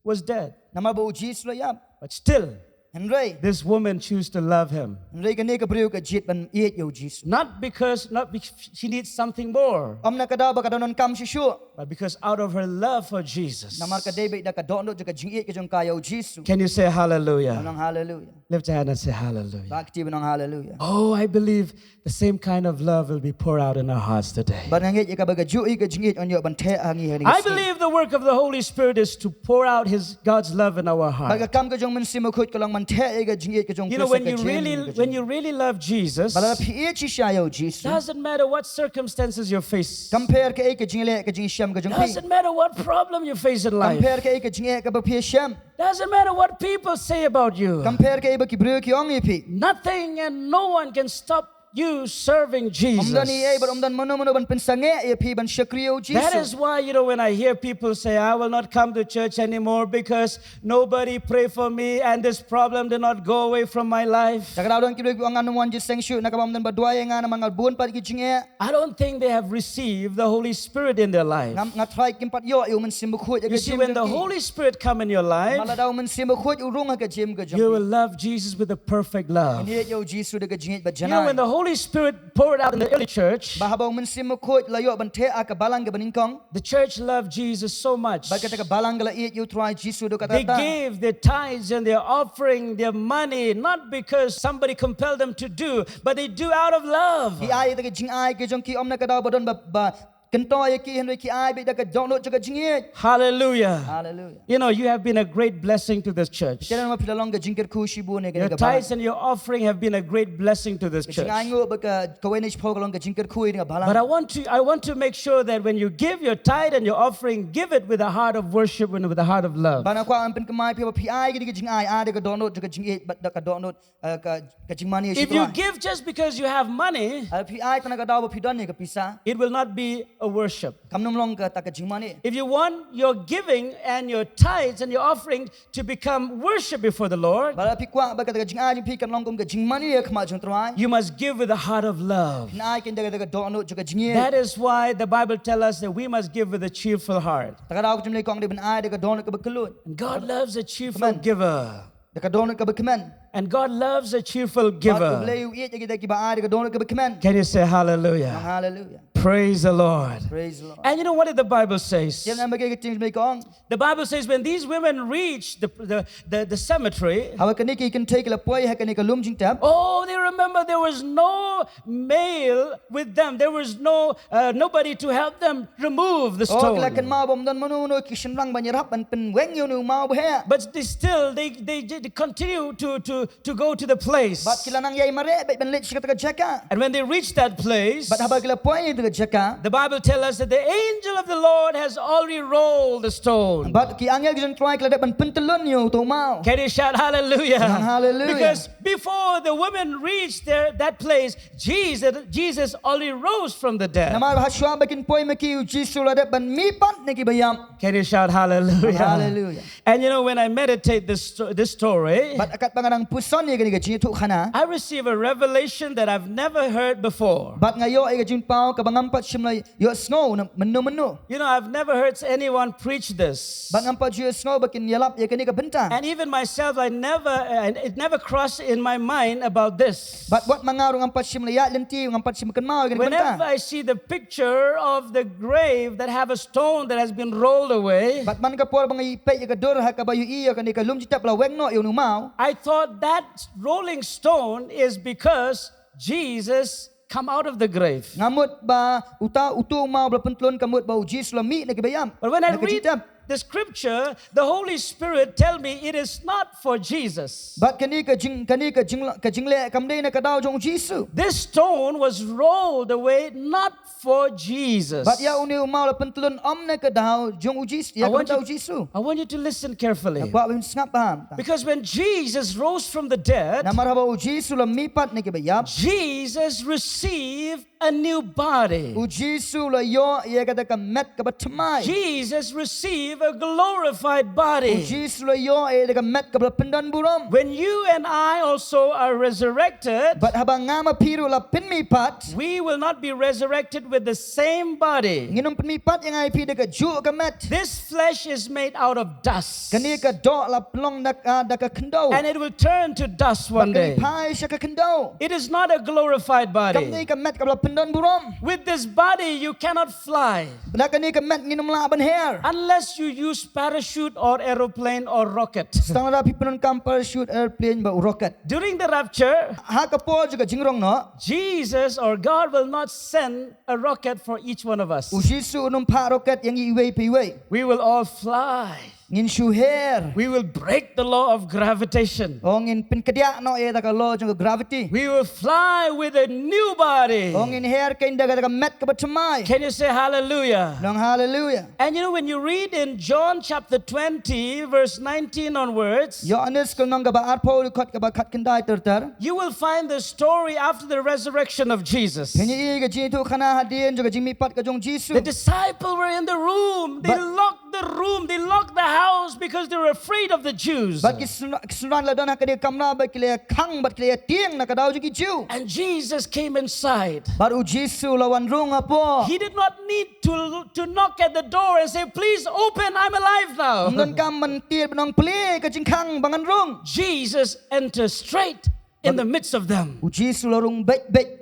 was dead. Namar ba u Jisu u la ïap. But still, hynrei, this woman choose to love him. Hynrei kane ka briew ka jied ban ïeit ïa u Jisu. Not because, not because she needs something more. Ym na ka daw ba ka donkam shuh shuh. But because out of her love for Jesus. Namar ka dei beit da ka dohnud jong ka jingïeit ka jong ka ïa u Jisu. Can you say hallelujah? Ong haleluia. Lift your hand and say hallelujah. Bad kti ban ong haleluia. Oh, I believe the same kind of love will be poured out in our hearts today. Bad nga ngeit ïa kaba ka juh ïa ka jingïeit un ïoh ban theh ha ngi ha ngi. I believe the work of the Holy Spirit is to pour out his, God's love in our heart. Bad ka kam ka jong u Mynsiem Bakhuid ka long ban theh ïa ka jingïeit ka jong u Khrist ha ka jingim ka jong ngi. You know, when you really, when you really love Jesus, bad lada phi ïeit shisha ïa u Jisu, doesn't matter what circumstances you face. Kam pher kaei ka jingleh ka jingshem ka jong phi. Doesn't matter what problem you face in life. Kam pher kaei ka jingeh kaba phi shem. Doesn't matter what people say about you. Kam pher kaei ba ki briew ki ong ïa phi. Nothing and no one can stop you serving Jesus. Ym don ei ei bad ym don mano mano ban pynsangeh ïa phi ban shakri ïa u Jisu. That is why, you know, when I hear people say, "I will not come to church anymore because nobody pray for me and this problem did not go away from my life." Te ka daw don ki briew ki ong ngan ym wan jingïaseng shuh na kaba ym don ba duwai ïa nga namar nga bun pat ki jingeh. I don't think they have received the Holy Spirit in their life. Nga, nga tharai kim pat ïoh ïa u Mynsiem Bakhuid ha ka jingim jong ki. You see, when the Holy Spirit come in your life, namar lada u Mynsiem Bakhuid u rung ha ka jingim ka jong phi, you will love Jesus with a perfect love. Phin ïeit ïa u Jisu da ka jingïeit ba janai. You know, when the Holy Spirit poured out in the early church, bad haba u Mynsiem Bakhuid u la ïoh ban theh ha ka balang kaba nyngkong, the church loved Jesus so much. Bad kata ka balang ka la ïeit ïa u Trai Jisu haduh katta katta. They gave their tithes and their offering, their money, not because somebody compelled them to do, but they do out of love. Ki ai ïa ka jingai ka jong ki ym na ka daw ba don ba, ba kynthoh ïa ki, hynrei ki ai beit da ka dohnud jong ka jingïeit. Hallelujah. Hallelujah. You know, you have been a great blessing to this church. Te namar phi la long ka jingkyrkhu shibun ïa kane ka balang. Your tithes and your offering have been a great blessing to this church. Ka jingai nguh bad ka, ka wei ne shiphew ka long ka jingkyrkhu ïa kane ka balang. But I want to, I want to make sure that when you give your tithe and your offering, give it with a heart of worship and with a heart of love. Bad nga kwah ban pynkynmaw ïa phi ba phi ai kane ka jingai, ai da ka dohnud jong ka jingïeit bad da ka dohnud, eh, ka, ka jingmane ïa u Trai. If you give just because you have money, eh, phi ai tang na ka daw ba phi don ïa ka pisa, it will not be a worship. Kam nym long kata ka jingmane. If you want your giving and your tithes and your offering to become worship before the Lord, bad lada phi kwah ba kata ka jingai jong phi kan long kum ka jingmane ha khmat jong u Trai, you must give with a heart of love. Phin ai kane da ka, da ka dohnud jong ka jingïeit. That is why the Bible tells us that we must give with a cheerful heart. Te ka daw ka jingmut ka ong dei ban ai da ka dohnud kaba kylluid. And God loves a cheerful giver. Da ka dohnud kaba kmen. And God loves a cheerful giver. Bad U Blei u ïeit ïa kita kiba ai da ka dohnud kaba kmen. Can you say hallelujah? Hallelujah. Praise the Lord. Praise the Lord. And you know what the Bible says? Te namar ka ktien ka ong, the Bible says when these women reached the, the, the, the cemetery, haba kane ki kynthei ki la poi ha kane ka lum jingtep, oh, they remember there was no male with them. There was no, uh, nobody to help them remove the stone. Oh, ki la kynmaw ba ym don mano mano ki shynrang ban ïarap ban pynweng ïa une u maw ba heh. But they still, they, they, they continue to, to, to go to the place. Bad ki la nang ïai mareh beit ban leit sha kata ka jaka. And when they reach that place, bad haba ki la poi ha kata ka jaka, the Bible tells us that the angel of the Lord has already rolled the stone. Bad ki angel ki jong u Trai ki la dep ban pyntyllun ïa uto u maw. Can you shout hallelujah? Hallelujah. Because before the women reached there, that place, Jesus, Jesus already rose from the dead. Namar ba hashwa ba kin poi ma ki, u Jisu u la dep ban mih pat na kiba ïap. Can you shout hallelujah? Hallelujah. And you know, when I meditate this sto-, this story, bad katba nga nang pyrshang ïa kane ka jingïathuhkhana, I receive a revelation that I've never heard before. Bad nga ïoh ïa ka jingpaw kaba ngam pat shym la ïohsngew mynno mynno. You know, I've never heard anyone preach this. Bad ngam pat ju ïohsngew ba kin ïalap ïa kane ka bynta. And even myself, I never, uh, it never crossed in my mind about this. Bad wat ma nga ruh ngam pat shym la ïaid lynti, ngam pat shym kynmaw ïa kane ka bynta. Whenever I see the picture of the grave that have a stone that has been rolled away, bad man ka por ba nga ïohi peit ïa ka dur ha kaba ïohi ïa kane ka lum jingtep la weng noh ïa une u maw, I thought that rolling stone is because Jesus come out of the grave. Nga mut ba uta, uto u maw ba la pyntyllun ka mut ba u Jisu u la mih na kiba ïap. But when I read, The scripture, the Holy Spirit tell me it is not for Jesus. Bad kane ka jing kane ka jing ka jingleh kam dei na ka daw jong u Jisu. This stone was rolled away not for Jesus. Bad ïa une u maw la pyntlun ym na ka daw jong u Jisu, ïa ka bynta u Jisu. I want you to listen carefully. Kwah ba phin sngap bha. Because when Jesus rose from the dead, Namar haba u Jisu u la mihpat na ki ba ïap, Jesus received a new body. U Jisu u la ïoh ïa kata ka met kaba thymmai. Jesus received a glorified U body. Jisu u la ïoh ïa kata ka met kaba pyndonburom. When you and I also are resurrected, Bad haba nga ma phi ruh la pynmihpat, we will not be resurrected with the same body. Ngin ym pynmihpat ïa nga ïa phi da kajuh ka met. This flesh is made out of dust. Kane ka doh la pynlong da ka, da ka khyndew. And it will turn to dust one Bad ka dei day. phai sha ka khyndew. It is not a glorified Kam body. dei ka met kaba la pyndonburom. With this body, you cannot fly Da kane ka met ngin ym lah ban her. Unless you use parachute or aeroplane or rocket. Tang lada phi pyndonkam parachute, airplane bad u rocket. During the rapture, Ha ka por jong ka jingrong noh, Jesus or God will not send a rocket for each one of us. U Jisu un ym phah rocket ïa ngi iwei pa iwei. We will all fly. Ngin shu her. We will break the law of gravitation. Oh, ngin pynkdiah noh ïa ka law jong ka gravity. We will fly with a new body. Oh, ngin her kein da ka met kaba thymmai. Can you say hallelujah? Nong hallelujah. And you know, when you read in John chapter twenty, verse nineteen onwards, Ïoannis ka lynnong kaba arphew dkhot kaba khatkhyndai ter ter. You will find the story after the resurrection of Jesus. Phin ïohi ka jingïathuhkhana hadien jong ka jingmihpat ka jong u Jisu. The disciples were in the room. They But locked the room. They locked the house because they were afraid of the Jews. Bad ki synran, ki synran la don ha kane ka kamra bad ki la ïa khang bad ki la ïa tieng na ka daw jong ki Jiw. And Jesus came inside. Bad u Jisu u la wan rung hapoh. He did not need to, to knock at the door and say, "Please open, I'm alive now." Ym donkam ban tied ban ong plie ka jingkhang ba ngan rung. Jesus entered straight in the midst of them. U Jisu u la rung beit beit.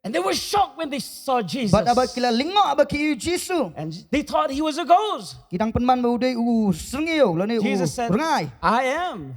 And they were shocked when they saw Jesus. Bad haba ki la lyngngoh ba ki ïohi u Jisu. And they thought he was a ghost. Ki dang pynman ba u dei u syrngiew lane u Jesus said, rngai. "I am.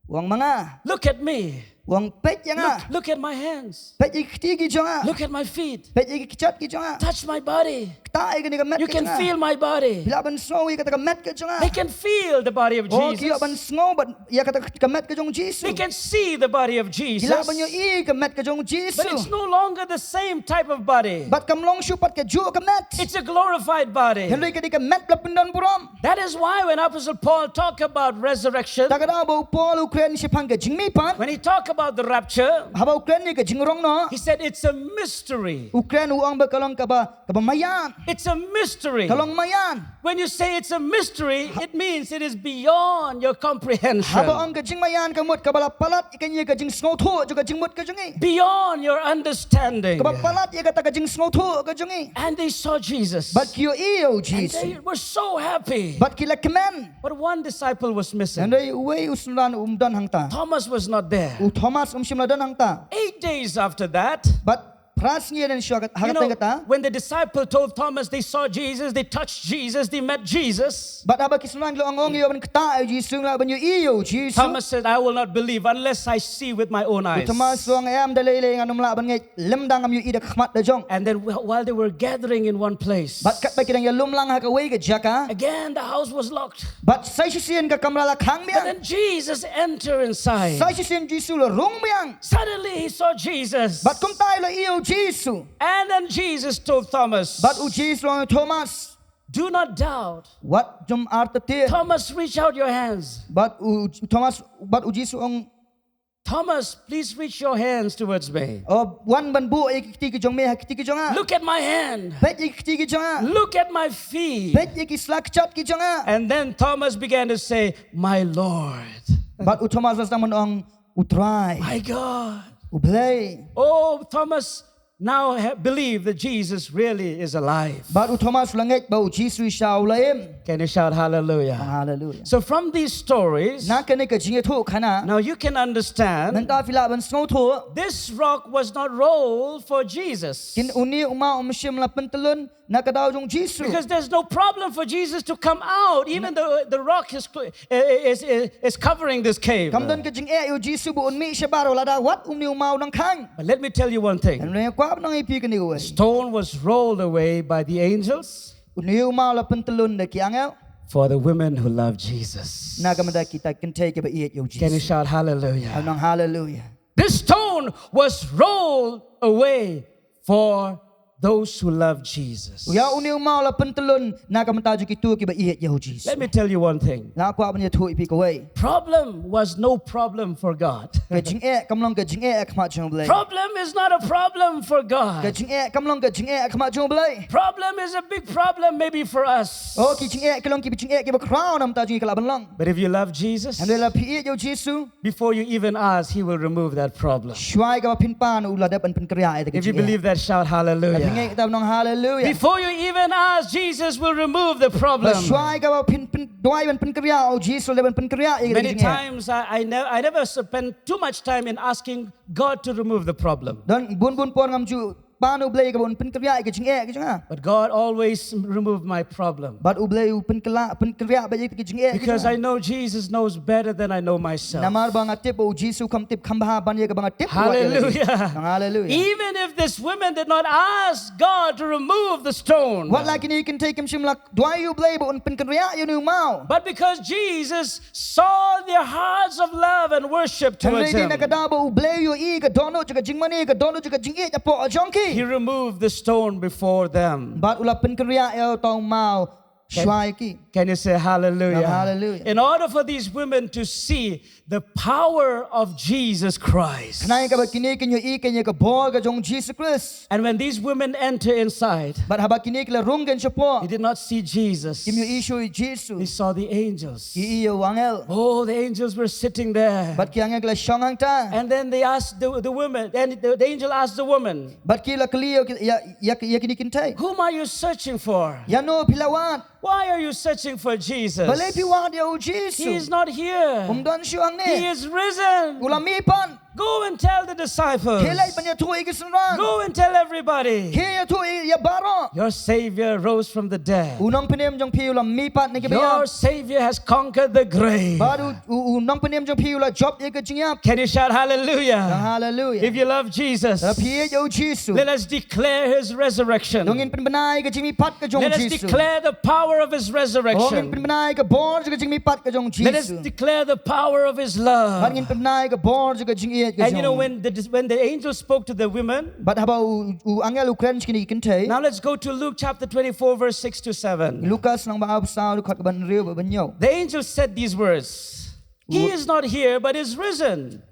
U ong ma nga. Look at me. U ong peit ïa nga. Look, look at my hands. Peit ïa ki kti ki jong nga. Look at my feet. Peit ïa ki kjat ki jong nga. Touch my body. Ktah ïa kane ka met You ka jong can nga. Feel my body. Phi lah ban sngew ïa kata ka met ka jong nga. They can feel the body of Oh, ki ïoh ban Jesus. Sngew bad ïa kata ka met ka jong u Jisu. They can see the body of Ki lah ban Jesus. ïohi ka met ka jong u Jisu. But it's no longer the same type of body. Bad kam long shuh pat kajuh ka met. It's a glorified body. Hynrei ka dei ka met ba la pyndonburom. That is why when Apostle Paul talk about resurrection, Ta ka daw ba u Paul u kren shaphang ka jingmihpat. When he talk about the rapture, Haba u kren ïa ka jingrong noh. He said it's a mystery. U kren u ong ba ka long kaba, kaba maïan. It's a mystery. Ka long maïan. When you say it's a mystery, it means it is beyond your comprehension. Haba ong ka jingmaïan ka mut kaba la palat ïa ka, ïa ka jingsngewthuh jong ka jingmut ka jong ngi. Beyond your understanding. Kaba palat ïa kata ka jingsngewthuh ka jong ngi. And they saw Jesus. Bad ki ïohi ïa u And Jisu. They were so happy. Bad ki la kmen. But one disciple was missing. Hynrei uwei u synran um don hangta. Thomas was not there. U Thomas um shym la don hangta. Eight days after that, Bad phra sngi hadien shuwa kat-, ha you kata know, kata. When the disciple told Thomas, they saw Jesus, they touched Jesus, they met Jesus. Bad haba ki synran ki la ong, ong ïa u ban ktah ïa u Jisu, lah ban ïohi ïa u Jisu. Thomas said, "I will not believe unless I see with my own U eyes." Thomas u ong, em da lei lei ngan ym lah ban ngeit lymda ngam ïohi da ka khmat da jong. And then wh- while they were gathering in one place, Bad katba ki dang ïalum lang ha kawei ka jaka. Again the house was locked. Bad sa shisien ka kamra la khang But biang. Then Jesus enter inside. Sa shisien u Jisu u la rung biang. Suddenly he saw Jesus. Bad kumta u la ïohi ïa u Jisu. And then Jesus told Thomas, Bad u Jisu u ong ïa u Thomas. Do not doubt. Wat jum artatien. Thomas, reach out your hands. Bad u, u Thomas, bad u Jisu u ong. Thomas, please reach your hands towards me. O, wan ban buh ïa ki kti ki jong me ha ki kti ki jong nga. Look at my hand. Peit ïa ki kti ki jong nga. Look at my feet. Peit ïa ki sla kjat ki jong nga. And then Thomas began to say, "My Lord." Bad u Thomas u la sdang ban ong, U Trai. My God. U Blei. Oh, Thomas now ha- believe that Jesus really is alive. Bad u Thomas u la ngeit ba u Jisu shisha u la im. Can you shout hallelujah? Hallelujah. So from these stories, Na kane ka jingïathuhkhana. Now you can understand Nangta phi lah ban sngewthuh. This rock was not rolled for Jesus. Kin une u maw um shym la pyntlun na ka daw jong u Jisu. Because there's no problem for Jesus to come out, even though the rock is, cl- is, is, is covering this cave. Kam don ka jingeh ïa u Jisu ba un mih shabar wat lada wat une u maw u nang khang. But let me tell you one thing. Hynrei kwah ban ong ïa phi kane kawei. Stone was rolled away by the angels. Une u maw la pyntlun da ki angel. for the women who love Jesus. Na ka bynta kita ki kynthei kiba ïeit ïa u Jisu. Can you shout hallelujah? Haba nang hallelujah. This stone was rolled away for those who love Jesus. Ïa une u maw la pyntlun na ka bynta jong kito kiba ïeit ïa u Jisu. Let me tell you one thing. Nga kwah ban ïathuh ïa phi kawei. Problem was no problem for God. Ka jingeh kam long ka jingeh ha khmat jong u Blei. Problem is not a problem for Ka God. jingeh kam long ka jingeh ha khmat jong u Blei. Problem is a big problem maybe for us. Oh, ki jingeh ki long ki jingeh kiba khraw na ka bynta jong ngi ka lah ban long. But if you love Jesus, Hynrei lada phi ïeit ïa u Jisu, before you even ask, He will remove that problem. shuwa kaba phin pan u la dep ban pynkynriah ïa ka If you jingeh. Believe that, shout Lada phi ngeit hallelujah. kata nang hallelujah. Before you even ask, Jesus will remove the problem. Shuwa kaba phin pyn- duwai ban pynkynriah u Jisu, u la dep ban pynkynriah ïa ka Many jingeh. times I, I, never, I never spend too much time in asking God to remove the problem. Don bun bun por ngam ju pan u Blei kaba un pynkynriah ïa ka jingeh ka jong nga. But God always removed my problem. Bad u Blei u pynkynriah pynkynriah bad ïa ka jingeh ka jong Because nga. I know Jesus knows better than I know myself. Namar ba nga tip ba u Jisu u kham tip kham bha ban ïa kaba nga tip. Wat ïa lade. Hallelujah. Nang hallelujah. Even if this woman did not ask God to remove the stone. Wat la kine ki kynthei kim shym la duwai ïa u Blei ba un pynkynriah ïa une u maw. But because Jesus saw their hearts of love and worship Hynrei towards dei Him, na ka daw ba u Blei u ïohi ka dohnud jong ka jingmane ka dohnud jong ka jingïeit hapoh jong ki. He removed the stone before them. Bad u la pynkynriah ïa uta u maw shuwa ïa ki. Can you say hallelujah? Hallelujah. In order for these women to see the power of Jesus Christ. Khnang kaba kine kin ïohi ïa ka bor ka jong u Jisu Khrist. And when these women enter inside, Bad haba kine ki la rung kin shapoh. they did not see Jesus. Kim ïohi shuh ïa u Jisu. They saw the angels. Ki ïohi ïa u angel. Oh, the angels were sitting there. Bad ki angel ki la shong hangta. And then they asked the, the woman, and the, the angel asked the woman, Bad ki la kylli ïa ki- ïa ïa ïa kine ki kynthei. "Whom are you searching for? Ïano phi la wad? Why are you searching for Jesus? Balei phi wad ïa u He is Jisu? Not here. Um don shuh hangne. He is risen. U la mihpat. Go and tell the disciples. Khie leit ban ïathuh ïa ki synran. Go and tell everybody. Khie ïathuh ïa baroh. Your Savior rose from the dead. U nongpynim jong phi u la mihpat na kiba Your ïap. Savior has conquered the grave." Bad u u u nongpynim jong phi u la jop ïa ka jingïap. Can you shout hallelujah? Hallelujah. If you love Jesus, Lada phi ïeit ïa u Jisu. Let us declare His resurrection. To ngin pynbna ïa ka jingmihpat ka jong u Let us Jisu. Declare the power of His To ngin resurrection. Pynbna ïa ka bor jong ka jingmihpat ka jong u Jisu. Let us declare the power of His love. Bad ngin pynbna ïa ka bor jong ka jingïeit ka jong u. And you know, when the, when the angel spoke to the women, Bad haba u, u angel u kren sha kine ki kynthei. Now let's go to Luke chapter twenty-four, verse six to seven. Lukas lynnong ba arphew saw dkhot kaba hynriew bad ba hynñiew. The angel said these words, "He is not here, but is risen."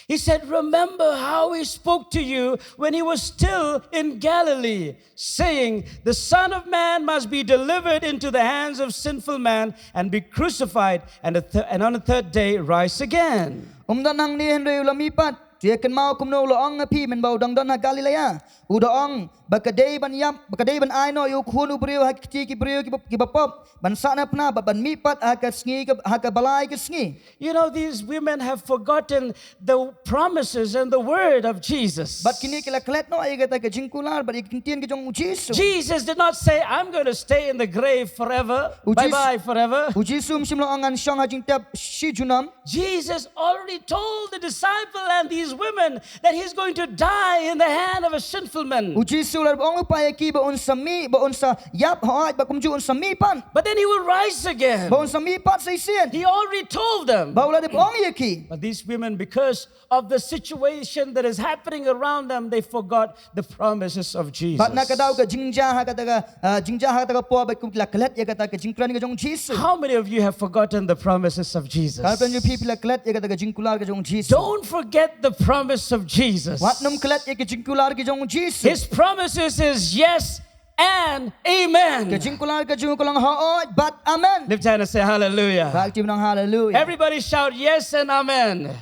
He said, "Remember how he spoke to you when he was still in Galilee, saying, 'The Son of Man must be delivered into the hands of sinful men and be crucified, and, a th- and on the third day rise again.'" Um don hangne hynrei u la mihpat. To ïa kynmaw kumno u la ong ha phi mynba u dang don ha Galilea. U da ong ba ka dei ban ïap, ba ka dei ban ai noh ïa u Khun u briew ha ki kti ki briew kiba, kiba pop, ban sahnarphna bad ban mihpat ha ka sngi ka, ha kaba lai ka sngi. You know, these women have forgotten the promises and the word of Jesus. Bad kine ki la klet noh ïa kata ka jingkular bad ïa ka ktien ka jong u Jisu. Jesus did not say, "I'm going to stay in the grave forever. U Jisu- Bye-bye forever." U Jisu um shym la ong ngan shong ha jingtep shi junom. Jesus already told the disciple and these women that he's going to die in the hand of a sinful man. U Jisu u la dep ong lypa ïa ki ba un sa mih, ba un sa ïap hooid bad kumjuh un sa mihpat. But then he will rise again. Ba un sa mihpat sa shisien. He already told them. Bad u la dep ong ïa ki. But these women, because of the situation that is happening around them, they forgot the promises of Jesus. Bad na ka daw ka jingjia ha kata ka, ah, jingjia ha kata ka por bad kum ki la klet ïa kata ka jingkren ka jong u Jisu. How many of you have forgotten the promises of Jesus? Katno jong phi phi la klet ïa kata ka jingkular ka jong u Jisu. Don't forget the promise of Jesus. Wat nym klet ïa ka jingkular ka jong u Jisu. His promises is yes and amen. Ka jingkular ka jong u ka long hooid bad amen. Lift your hand and say hallelujah. Bad kti nang hallelujah. Everybody shout yes and amen.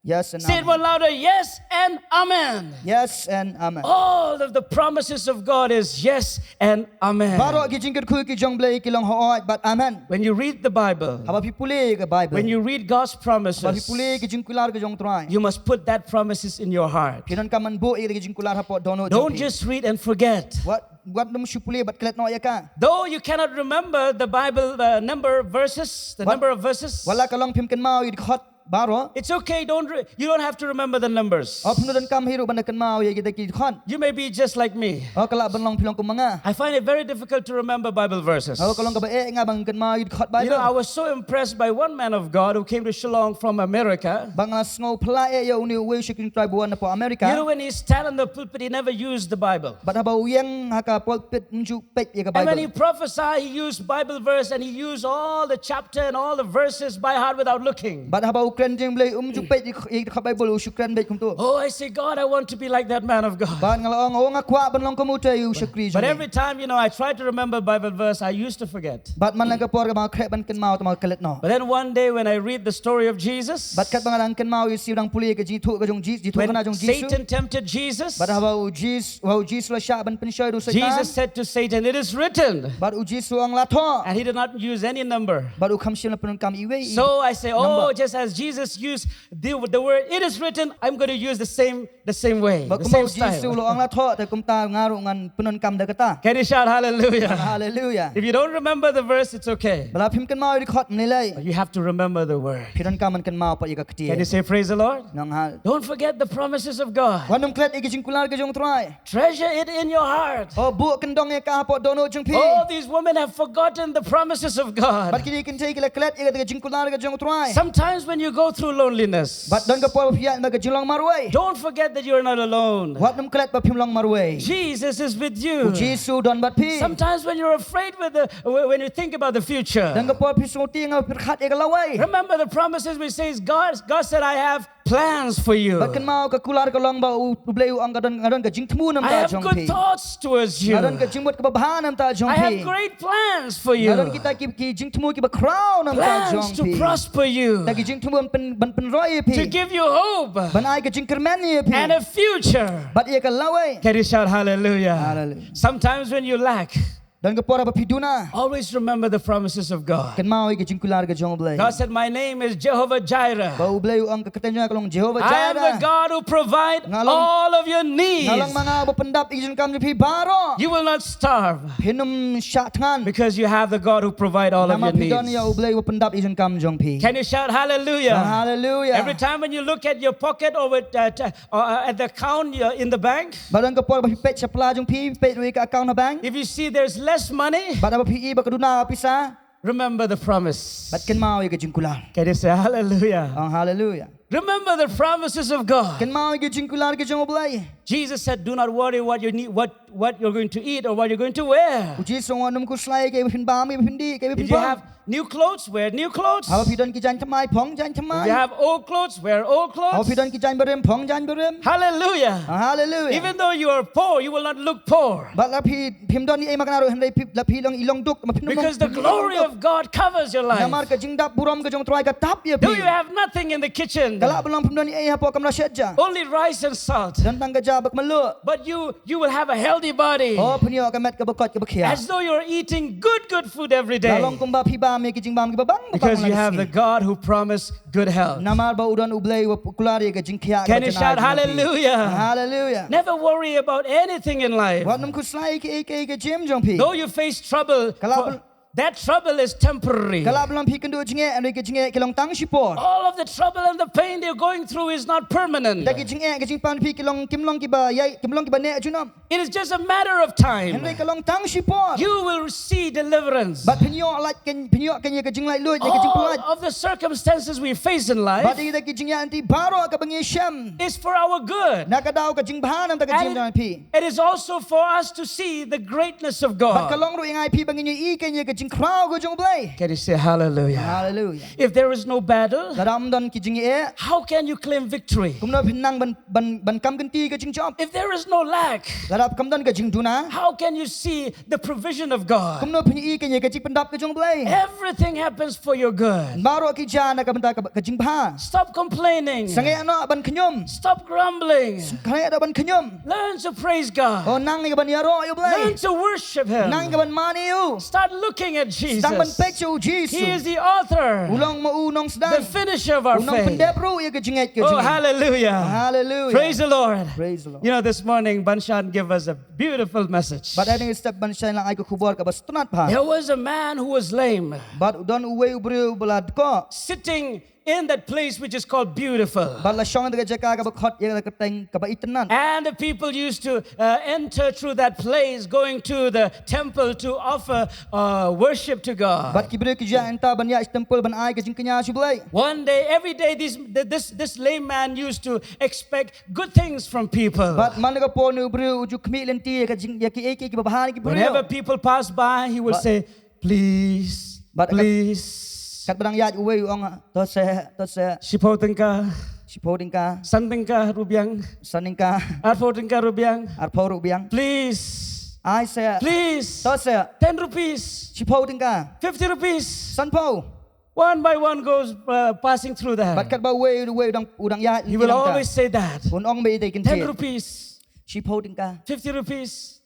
Yes and Say it amen. One louder. Yes and amen. Yes and amen. All of the promises of God is yes and amen. Baroh ki jingkyrkhu ki jong u Blei ki long hooid bad amen. When you read the Bible, Haba phi pule ïa ka Bible. When you read God's Haba phi promises, pule ïa ka jingkular ka jong u Trai. You must put that promises in your heart. Phi donkam ban buh ïa ka jingkular hapoh dohnud jong phi. Don't just read and forget. Wat wat nym shu pule bad klet noh ïa ka. Though you cannot remember the Bible uh, number of verses, the Wat- number of verses, Wat la ka long phim kynmaw ïa ka dkhot baroh. It's okay, don't re- you don't have to remember the numbers. Oh, phim donkam hi ruh ban da kynmaw ïa kita ki dkhot. You may be just like me. Oh, ka lah ban long phi long kum ma nga. I find it very difficult to remember Bible verses. Oh, ka long kaba eh ïa nga ban kynmaw ïa ki dkhot Bible. You know, I was so impressed by one man of God who came to Shillong from America. Ba nga la sngew phylla eh ïa une uwei u shakri Trai ba wan napoh America. You know, when he stand in the pulpit, he never used the Bible. Bad haba u ïeng ha ka pulpit, um ju peit ïa ka Bible. And when he prophesied, he used Bible verse and he used all the chapter and all the verses by heart without looking. Bad haba u kren jingblei, um ju peit ïa ka Bible, u shu kren beit kumto. Oh, I say, God, I want to be like that man of God. Bad nga la ong, oh, nga kwah ban long kum utei u shakri jong me. But every time, you know, I try to remember Bible verse, I used to forget. Bad man la ka por kaba nga khreh ban kynmaw, te nga klet noh. But then one day when I read the story of Jesus, bad katba nga dang kynmaw ïa shi, dang pule ka jingthoh ka jong Ji- jingthoh khana jong Jisu. When Satan tempted Jesus, bad haba u Jis- haba u Jisu u la shah ban pynshoi da u Soitan, Jesus said to Satan, "It is written." Bad u Jisu u ong la thoh. And he did not use any number. Bad u kham shym la pyndonkam iwei i number. So I say, oh, just as Jesus used the, the word, "It is written," I'm going to use the same, the same way, the same style. Bad kumba u Jisu u la ong la thoh, te kumta nga ruh ngan pyndonkam da kata. Can you shout hallelujah? Hallelujah. If you don't remember the verse, it's okay. Ba la phim kynmaw ïa ki dkhot, ym lei lei. But you have to remember the word. Phi donkam ban kynmaw pat ïa ka ktien. Can you say, "Praise the Lord"? Nang ha- Don't forget the promises of God. Wat nym klet ïa ki jingkular ka jong u Trai. Treasure it in your heart. Oh, buh kyndong ïa ka hapoh dohnud jong phi. Oh, these women have forgotten the promises of God. Bad kine ki kynthei ki la klet ïa ka jingkular ka jong u Trai. Sometimes when you go through loneliness, bad don ka por ba phi ïaid bad ka jinglong marwei, don't forget that you are not alone. Wat nym klet ba phim long marwei. Jesus is with you. U Jisu u don bad phi. Sometimes when you're afraid with the, when you think about the future, don ka por phi sngewtieng, pyrkhat ïa ka lawei, remember the promises which says, God, God said, "I have plans for you." Bad kynmaw ka kular ka long ba u, u Blei u ong ka don, nga don ka jingthmu na ka bynta jong phi. "I have good thoughts towards you." Nga don ka jingmut kaba bha na ka bynta jong phi. "I have great plans for you." Nga don kita ki, ki jingthmu kiba khraw na ka bynta jong phi. "Plans to prosper you." Kita ki jingthmu ban pyn-, ban pynroi ïa phi. "To give you hope." Ban ai ka jingkyrmen ïa phi. "And a future." Bad ïa ka lawei. Can you shout hallelujah? Hallelujah. Sometimes when you lack, don ka por ba phi duna, always remember the promises of God. Kynmaw ïa ka jingkular ka jong u Blei. God said, "My name is Jehovah Jireh." Ba u Blei u ong, ka kyrteng jong nga ka long Jehovah Jireh. "I am the God who provide all of your needs." Nga long ma nga uba pyndap ïa ki jingdonkam jong phi baroh. "You will not starve." Phin ym shah thngan. "Because you have the God who provide all of your needs." Namar phi don ïa u Blei uba pyndap ïa ki jingdonkam jong phi. Can you shout hallelujah? Hallelujah. Every time when you look at your pocket or with, uh, t- or, uh, at the account, uh, in the bank, bad don ka por ba phi peit sha pla jong phi, peit ruh ïa ka account ha bank, if you see there's less money, bad haba phi i ba ka duna pisa, remember the promise. Bad kynmaw ïa ka jingkular. Can you say hallelujah? Ong hallelujah. Remember the promises of God. Kynmaw ïa ka jingkular ka jong u Blei. Jesus said, "Do not worry what you need, what, what you're going to eat or what you're going to wear." U Jisu u ong, wat nym khuslai ïa kaei ba phin bam, kaei ba phin dih, kaei ba phin phong. If you have new clothes, wear new clothes. Haba phi don ki jaiñ thymmai, phong jaiñ thymmai. If you have old clothes, wear old clothes. Haba phi don ki jaiñ barim, phong jaiñ barim. Hallelujah. Ah, hallelujah. Even though you are poor, you will not look poor. Bad la phi, phim don ei ei ma nga ruh, hynrei phi, la phi long i long duk, ma phin long duk. Because the glory of God covers your life. Namar ka jingdap burom ka jong u Trai ka tap ïa phi. Though you have nothing in the kitchen, ka lah ban long phim don ei ei hapoh kamra shet ja. Only rice and salt. Don tang ka ja bad ka mluh. But you You will have a healthy body. Oh, phin ïoh ka met kaba koit kaba khiah. As though you're eating good, good food every day. La long kumba phi bam ïa ki jingbam kiba bang bang. Because you have the God who promised good health. Namar ba u don u Blei uba kular ïa ka jingkhiah. Can you shout hallelujah? Hallelujah. Never worry about anything in life. Wat nym khuslai ïa kiei kiei ka jingim jong phi. Though you face trouble, ka la that trouble is temporary. Ka lah ban long phi kynduh jingeh, hynrei ki jingeh ki long tang shipor. All of the trouble and the pain you're going through is not permanent. Kita ki jingeh ki jingpang phi ki long, kim long kiba ïai, kim long kiba neh junom. It is just a matter of time. Hynrei ka long tang shipor. You will see deliverance. Bad phin ïoh lait, phin ïoh kane ka jinglaitluid, ka jingpynlait. All of the circumstances we face in life, bad kita ki jingïaid lynti baroh kaba ngi shem, is for our good. Na ka daw ka jingbha na ka bynta ka jingim jong phi. It is also for us to see the greatness of God. Bad ka long ruh ïa ngi phi ba ngin ïohi ïa ka jingkhraw ka jong u Blei. Can you say hallelujah? Hallelujah. If there is no battle, lada ym don ki jingeh, how can you claim victory? Kumno phin nang ban, ban, ban kam kynti ka jingjop? If there is no lack, lada kam don ka jingduna, how can you see the provision of God? Kumno phin ïohi ïa ka jingpyndap ka jong u Blei? Everything happens for your good. Baroh ki jia na ka bynta ka, ka jingbha. Stop complaining. Sngewbha noh ban khñium. Stop grumbling. Sngewbha noh ban khñium. Learn to praise God. Oh, nang ïa ka ban ïaroh ïa u Blei. Learn to worship Him. Nang ïa ka ban man ïa u. Start looking at Jesus. Sdang ban peit sha u Jisu. He is the author, u long ma u nongsdang, the finisher of our faith. U nongpyndep ruh ïa ka jingngeit ka jong ngi. Oh, hallelujah. Hallelujah. Praise the Lord. Praise the Lord. You know, this morning, Banshan gave us a beautiful message. Bad ha kane ka step Banshan la ai ka khubor kaba sngewtynnat bha. There was a man who was lame. Bad don uwei u briew uba la dkoh. Sitting in that place which is called Beautiful. Bad la shong ha ka jaka kaba khot ïa ka kyrteng kaba itynnad. And the people used to uh, enter through that place, going to the temple to offer uh, worship to God. Bad ki briew ki ju ïaid hangta ban ïaid sha temple ban ai ka jingkñia sha U Blei. One day, every day, this, this, this lame man used to expect good things from people. Bad man ka por une u briew u ju khmih lynti ïa ka jing ïa kiei kiei kiba bha na ki briew. Whenever people pass by, he would But- say, "Please, But- please." Katba dang ïaid uwei u ong, "To seh, to seh." Shiphew tyngka, Shiphew tyngka, san tyngka ruh biang, san tyngka, arphew tyngka ruh biang. arphew ruh biang. Please, Ai seh, please, to seh. Ten rupees, Shiphew tyngka, fifty rupees. sanphew. One by one goes uh, passing through there. Bad katba uwei uwei u dang u dang ïaid. He will always say that. Un ong beit ïa ki Ten ktien. Rupees. Shiphew tyngka, fifty rupees.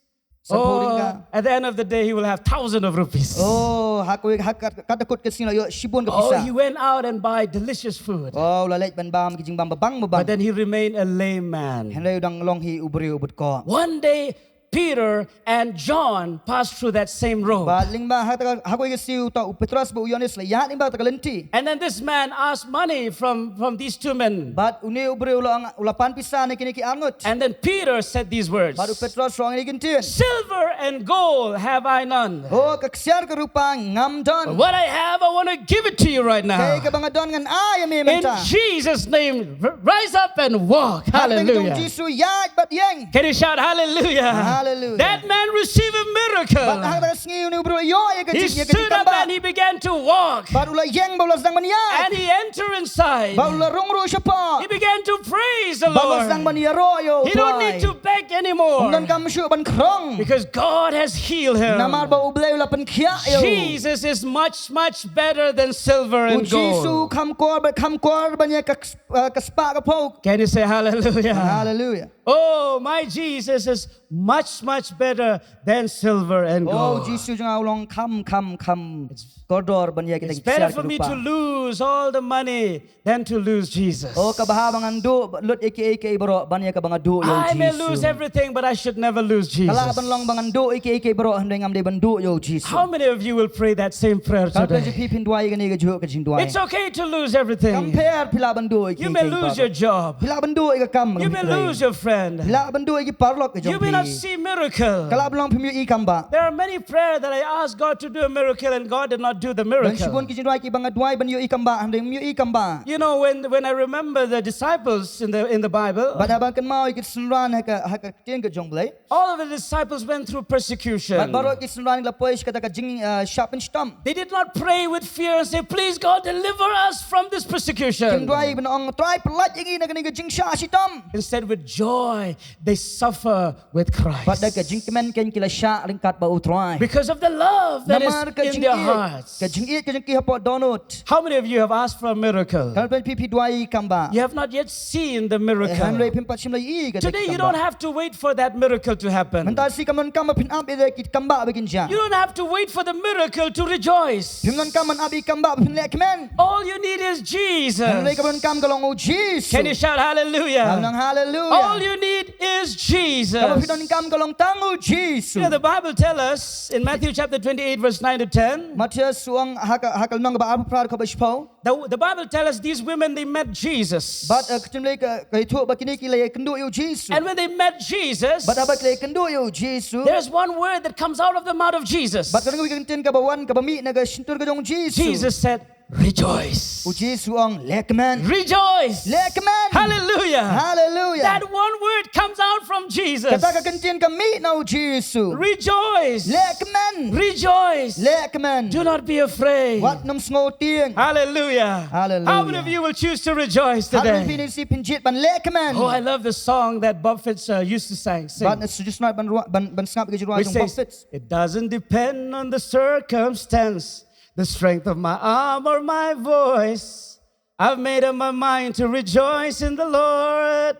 Sanphew tyngka. Oh, at the end of the day, he will have thousand of rupees. Oh, ha kawei ha kat kat da kut ka sngi la ïoh shibun ka Oh, pisa. He went out and buy delicious food. Oh, u la leit ban bam ki jingbam babang babang. But then he remained a lame man. Hynrei u dang long hi u briew u bit ko. One day, Peter and John passed through that same road. Bad lyngba ha kata ka ha kawei ka sngi uta u Petros bad u Ïoannis la ïaid lyngba kata ka lynti. And then this man asked money from, from these two men. Bad une u briew u la ong u la pan pisa na kine ki arngut. And then Peter said these words. Bad u Petros u ong ïa ki ktien. Silver and gold have I none. Oh, ka ksiar ka rupa ngam don. But what I have, I want to give it to you right now. Kaei kaba nga don ngan ai ïa me mynta. In Jesus' name, r- rise up and walk. Hallelujah. Jisu, ïaid bad ïeng. Can you shout hallelujah? Hallelujah. That man received a miracle. Bad ha kata ka sngi une u briew u ïoh ïa ka jingïaid. He stood up and he began to walk. Bad u la ïeng bad u la sdang ban ïaid. And he entered inside. Bad u la rung ruh shapoh. He began to praise the Lord. Bad u la sdang ban ïaroh ïa u Trai. He don't need to beg anymore. Um donkam shuh ban khrong. Because God has healed him. Namar ba u Blei u la pynkhiah ïa u. Jesus is much, much better than silver and gold. U Jisu kham kor bad kham kor ban ïa ka ka spah ka phew. Can you say hallelujah? Hallelujah. Oh, my Jesus is much, much better than silver and gold. Oh, u Jisu jong nga u long kham kham kham kordor ban ïa ki. It's better for me to lose all the money than to lose Jesus. Oh, ka bha ba ngan duh lut ïa kiei kiei baroh ban ïa kaba nga duh ïa u Jisu. I may lose everything, but I should never lose Jesus. Ka lah ban long ba ngan duh ïa kiei kiei baroh hynrei ngam dei ban duh ïa u Jisu. How many of you will pray that same prayer today? Katno jong phi phin duwai ïa kane kajuh ka jingduwai. It's okay to lose everything. Kam pher, phi lah ban duh ïa kiei kiei baroh. You may lose your job. Phi lah ban duh ïa ka kam. You may lose your friend. Phi lah ban duh ïa ki paralok jong phi. You may not see miracle. Ka lah ban long phim ïohi kam bah. There are many prayer that I asked God to do a miracle and God did not do the miracle. Don shibun ki jingduwai kiba nga duwai ban ïohi kam bah hynrei ym ïohi kam bah. You know, when, when I remember the disciples in the, in the Bible, bad haba nga kynmaw ïa ki synran ha ka, ha ka ktien ka jong U Blei. All of the disciples went through persecution. Bad baroh ki synran ki la poi sha kata ka jing, uh, shah pynshitom. They did not pray with fear and say, "Please, God, deliver us from this persecution." Kim duwai ban ong, "Trai, pyllait ïa ngi na kane ka jingshah shitom." Instead, with joy, they suffer with Christ. Bad da ka jingkmen kein ki la shah ryngkat bad u Trai. Because of the love that is in their hearts. Namar ka jingïeit, ka jingïeit ka jong ki hapoh dohnud. How many of you have asked for a miracle? Katno phi, phi duwai kam bah. You have not yet seen the miracle. Eh, hynrei phim pat shym la ïohi kata ka kam bah. Today you don't have to wait for that miracle to happen. Mynta shi kam donkam ba phin ap ïa ki kam bah ba kin jia. You don't have to wait for the miracle to rejoice. Phim donkam ban ap ïa ki kam bah ba phin leh kmen. All you need is Jesus. Hynrei kaba donkam ka long u Jisu. Can you shout hallelujah? Hallelujah. All you need is Jesus. Kaba phi donkam ka long tang u Jisu. You know, the Bible tell us in Matthew chapter twenty-eight, verse nine to ten. Mathaios u ong ha ka, ha ka lynnong kaba arphew phra, kaba shiphew. The, the Bible tell us these women, they met Jesus. Bad, uh, ka ktien Blei ka, ka ïathuh ba kine ki la ïakynduh ïa u Jisu. And when they met Jesus, bad haba ki la ïakynduh ïa u Jisu, there is one word that comes out of the mouth of Jesus. Bad ka don kawei ka ktien kaba wan kaba mih na ka shyntur ka jong u Jisu. Jesus said, "Rejoice." U Jisu u ong, "Leh kmen." Rejoice. Leh kmen. Hallelujah. Hallelujah. That one word comes out from Jesus. Kata ka ktien ka mih na u Jisu. Rejoice. Leh kmen. Rejoice. Leh kmen. Do not be afraid. Wat nym sngewtieng. Hallelujah. Hallelujah. How many of you will choose to rejoice today? Katno phi ne shi phin jied ban leh kmen. Oh, I love the song that Bob Fitz, uh, used to sing. Sing. Bad, uh, shu ju sngap ban rua-, ban, ban sngap ïa ka jingrwai jong Bob Fitz. It doesn't depend on the circumstance, the strength of my arm or my voice. I've made up my mind to rejoice in the Lord.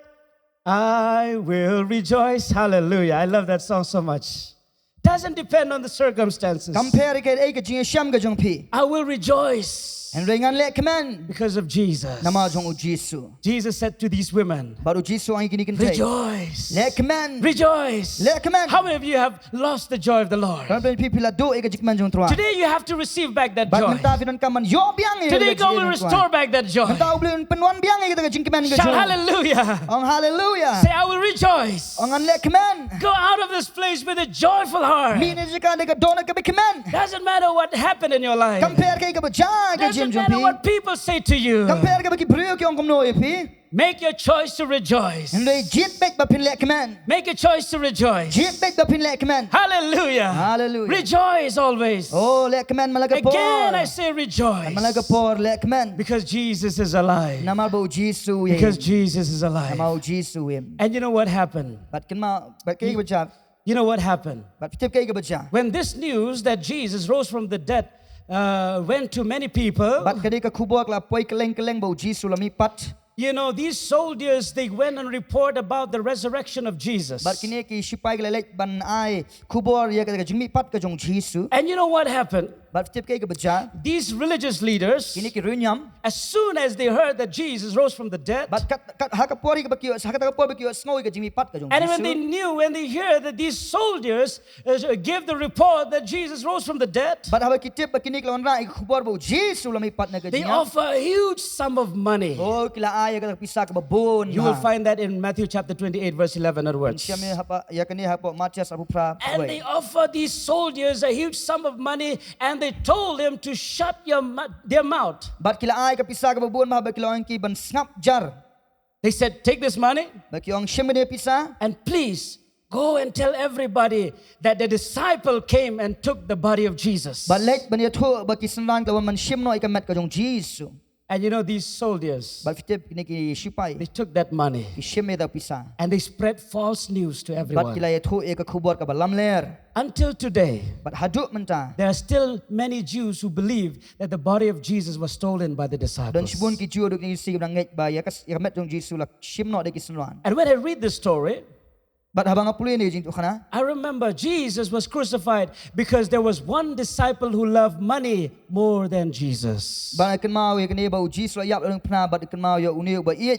I will rejoice. Hallelujah. I love that song so much. Doesn't depend on the circumstances. Kam pher ïa kaei ka jingïashem ka jong phi. I will rejoice. Hynrei ngan leh kmen. Because of Jesus. Namar jong u Jisu. Jesus said to these women, bad u Jisu u ong ïa kine ki kynthei, rejoice. Leh kmen. Rejoice. Leh kmen. How many of you have lost the joy of the Lord? Katno phi, phi la duh ïa ka jingkmen jong u Trai? Today you have to receive back that joy. Bad mynta phi donkam ban ïoh biang ïa ka jingkmen jong u Trai. Today God will restore back that joy. Mynta U Blei un pynwan biang ïa ka jingkmen ka jong u. Shout hallelujah. Ong hallelujah. Say, I will rejoice. Ong ngan leh kmen. Go out of this place with a joyful heart. Mih na jaka da ka dohnud kaba kmen. Doesn't matter what happened in your life. Kam pher kaei kaba jia ha ka jingim jong phi. Doesn't matter what people say to you. Kam pher kaba ki briew ki ong kumno ïa phi. Make your choice to rejoice. Hynrei jied beit ba phin leh kmen. Make a choice to rejoice. Jied beit ba phin leh kmen. Hallelujah. Hallelujah. Rejoice always. Oh, leh kmen man la ka por. Again, I say rejoice. Man la ka por leh kmen. Because Jesus is alive. Namar ba u Jisu u im. Because Jesus is alive. Namar u Jisu u im. And you know what happened? Bad kynmaw, bad kaei kaba jia. You know what happened? Bad phi tip kaei kaba jia. When this news that Jesus rose from the dead, uh, went to many people, bad kane ka khubor ka la poi kylleng kylleng ba u Jisu u la mihpat. You know, these soldiers, they went and report about the resurrection of Jesus. Bad kine ki shipai ki la leit ban ai khubor ïa ka, ka jingmihpat ka jong u Jisu. And you know what happened? Bad phi tip kaei kaba jia. These religious leaders, kine ki riewniam, as soon as they heard that Jesus rose from the dead, bad kat, kat, ha ka por kaba ki ïoh, ha kata ka por ba ki ïohsngew ïa ka jingmihpat ka jong u Jisu. And when they knew, when they hear that these soldiers, uh, give the report that Jesus rose from the dead, bad haba ki tip ba kine ki la wanrah ïa ka khubor ba u Jisu u la mihpat na ka jingïap, they offer a huge sum of money. Oh, ki la ai ïa ka pisa kaba bun. You will find that in Matthew chapter twenty-eight, verse eleven onwards. Phin shem ïa kane hapoh Mathaios arphew phra. And they offer these soldiers a huge sum of money and they told him to shut your mou-, their mouth. Bad ki la ai ka pisa kaba bun, bad ki la ong ïa ki ban sngap jar. They said, take this money. Bad ki ong, shim kane ka pisa. And please go and tell everybody that the disciple came and took the body of Jesus. Bad leit ban ïathuh ba ki synran ki la wan ban shim noh ïa ka met ka jong u Jisu. And you know these soldiers, bad phi tip kine ki shipai, they took that money. Ki shim ïa ka pisa. And they spread false news to everyone. Bad ki la ïathuh ïa ka khubor kaba lamler. Until today, bad haduh mynta, there are still many Jews who believe that the body of Jesus was stolen by the disciples. Don shibun ki Jiw haduh kine ki sngi kiba ngeit ba ïa ka, ïa ka met jong u Jisu la shim noh da ki synran. And when I read this story, bad haba nga pule ïa kane ka jingïathuhkhana, I remember Jesus was crucified because there was one disciple who loved money more than Jesus. Bad nga kynmaw ïa kane ba u Jisu u la ïap lyngphna bad nga kynmaw ïa une uba ïeit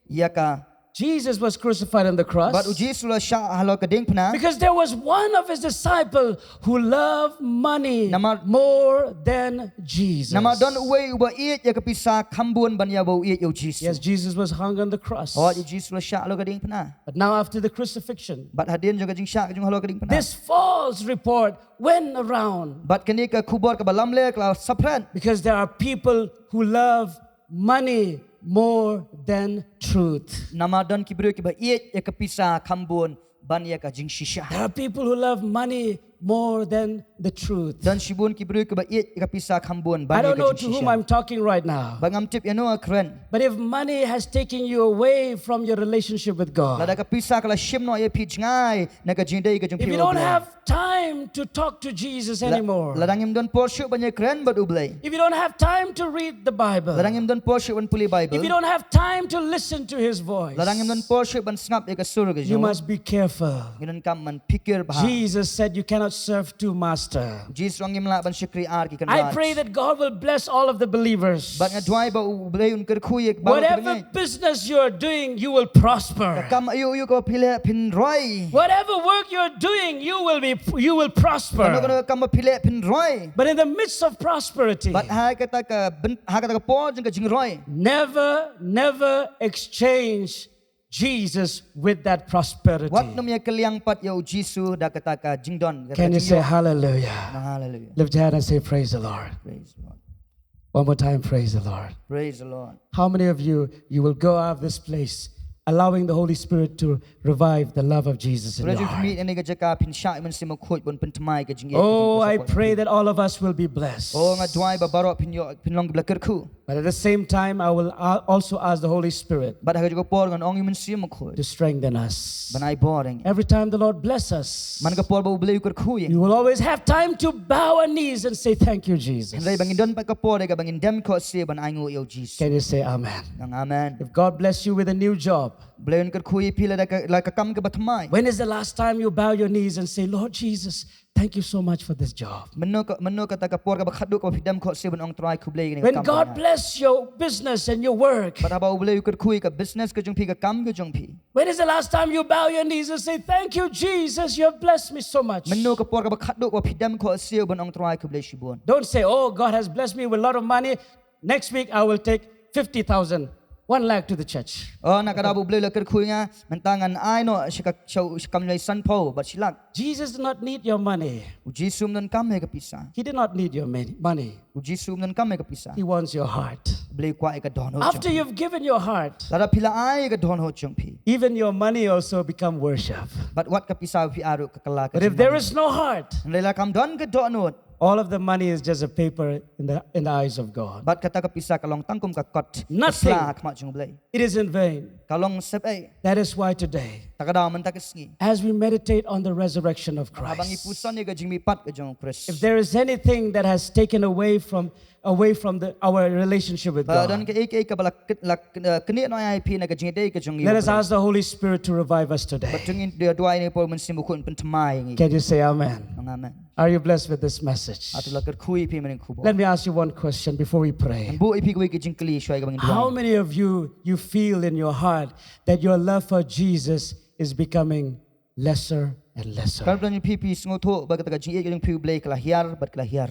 ïa ka. Jesus was crucified on the cross. Bad u Jisu u la shah halor ka diengphna. Because there was one of his disciple who loved money more than Jesus. Namar, namar don uwei uba ïeit ïa ka pisa kham bun ban ïa uba u ïeit ïa u Jisu. Yes, Jesus was hung on the cross. Hooid, u Jisu u la shah halor ka diengphna. But now after the crucifixion, bad hadien jong ka jingshah ka jong u halor ka diengphna, this false report went around. Bad kane ka khubor kaba lamler ka la saphriang. Because there are people who love money more than truth. Namar don ki briew kiba ïeit ïa ka pisa kham bun ban ïa ka jingshisha. There are people who love money more than the truth. Don shibun ki briew kiba ïeit ïa ka pisa kham bun ban ïa ka jingshisha. I don't know to whom I'm talking right now. Bad ngam tip ïano nga kren. But if money has taken you away from your relationship with God, lada ka pisa ka la shim noh ïa phi jngai na ka jingïadei ka jong phi bad U Blei, if you don't have time to talk to Jesus anymore, lada ngim don por shuh ban ïakren bad U Blei, if you don't have time to read the Bible, lada ngim don por shuh ban pule Bible, if you don't have time to listen to his voice, lada ngim don por shuh ban sngap ïa ka sur ka jong u, you must be careful. Ngi donkam ban phikir bha. Jesus said, you cannot serve two master. Jisu u ong ngim lah ban shakri ar ki kynrad. I pray that God will bless all of the believers. Bad nga duwai ba U Blei un kyrkhu ïa baroh kiba ngeit. Whatever business you are doing, you will prosper. Ka kam aïu aïu kaba phi leh phin roi. Whatever work you're doing, you will be, you will prosper. Kano kano ka kam ba phi leh phin roi. But in the midst of prosperity, bad ha kata ka byn-, ha kata ka por jong ka jingroi, never, never exchange Jesus with that prosperity. Wat nym ïa kylliang pat ïa u Jisu da kata ka jingdon, kata ka jingïoh. Can you say hallelujah? Hallelujah. Lift your hand and say, praise the Lord. Praise the Lord. One more time, praise the Lord. Praise the Lord. How many of you, you will go out of this place allowing the Holy Spirit to revive the love of Jesus in your heart? Balei jong phi mih na kane ka jaka phin shah ïa u Mynsiem Bakhuid ban pynthymmai ka jingïeit ka jong phi. Oh, I pray that all of us will be blessed. Oh, nga duwai ba baroh phin ïoh, phin long kiba la kyrkhu. But at the same time, I will a-, also ask the Holy Spirit. Bad ha kajuh ka por ngan ong ïa u Mynsiem Bakhuid to strengthen us. Ban ai bor ïa ngi. Every time the Lord bless us, man ka por ba U Blei u kyrkhu ïa ngi, we will always have time to bow our knees and say, thank you, Jesus. Hynrei ba ngin don pat ka por ïa kaba ngin dem khohsiew ban ainguh ïa u Jisu. Can you say amen? Nang amen. If God bless you with a new job, Blei un kyrkhu ïa phi la da ka, la ka kam kaba thymmai. When is the last time you bow your knees and say, Lord Jesus, Thank you so much for this job. Mynno ka, mynno kata ka por kaba khatduh kaba phi dem khohsiew ban ong Trai khublei ïa kane ka kam. When God bless your business and your work, Bad haba U Blei u kyrkhu ïa ka business ka jong phi, ka kam ka jong phi. When is the last time you bow your knees and say, "Thank you, Jesus, you have blessed me so much"? Mynno ka por kaba khatduh kaba phi dem khohsiew ban ong Trai khublei shibun. Don't say, "Oh, God has blessed me with a lot of money. Next week I will take fifty thousand, one lakh to the church." Oh, na ka daw ba U Blei u la kyrkhu ïa nga, mynta ngan ai noh sha ka, sha, sha ka kam ïalei san phew bad shi lak. Jesus does not need your money. U Jisu um donkam ïa ka pisa. He did not need your mon- money. U Jisu um donkam ïa ka pisa. He wants your heart. U Blei u kwah ïa ka dohnud jong After phi. You've given your heart, Lada phi la ai ïa ka dohnud jong phi, even your money also become worship. Bad wat ka pisa phi ai ruh ka kylla ka jingmane. But if there is no heart, hynrei lada kam don ka dohnud, all of the money is just a paper in the in the eyes of God. Bad kata ka pisa ka long tang kum ka kot, nothing, ka sla ha khmat jong U Blei. It is in vain. Ka long sepei. That is why today, ta ka daw mynta ka sngi, as we meditate on the resurrection of Christ, haba ngi puson ïa ka jingmihpat ka jong U Khrist, if there is anything that has taken away from away from the, our relationship with God, ba don kaei kaei kaba la, la, la knieh noh ïa phi na ka jingïadei ka jong ngi, let us ask the Holy Spirit to revive us today. Bad to ngin duwai ïa U Mynsiem Bakhuid un pynthymmai ïa ngi. Can you say amen? Ong amen. Are you blessed with this message? Hato la kyrkhu ïa phi mynne ka khubor? Let me ask you one question before we pray. Ngan buh ïa phi kawei ka jingkylli shuwa kaba ngin duwai. How many of you, you feel in your heart that your love for Jesus is becoming lesser and lesser? Katno jong phi phi sngewthuh ba kata ka jingïeit ka jong phi U Blei ka la hiar bad ka la hiar?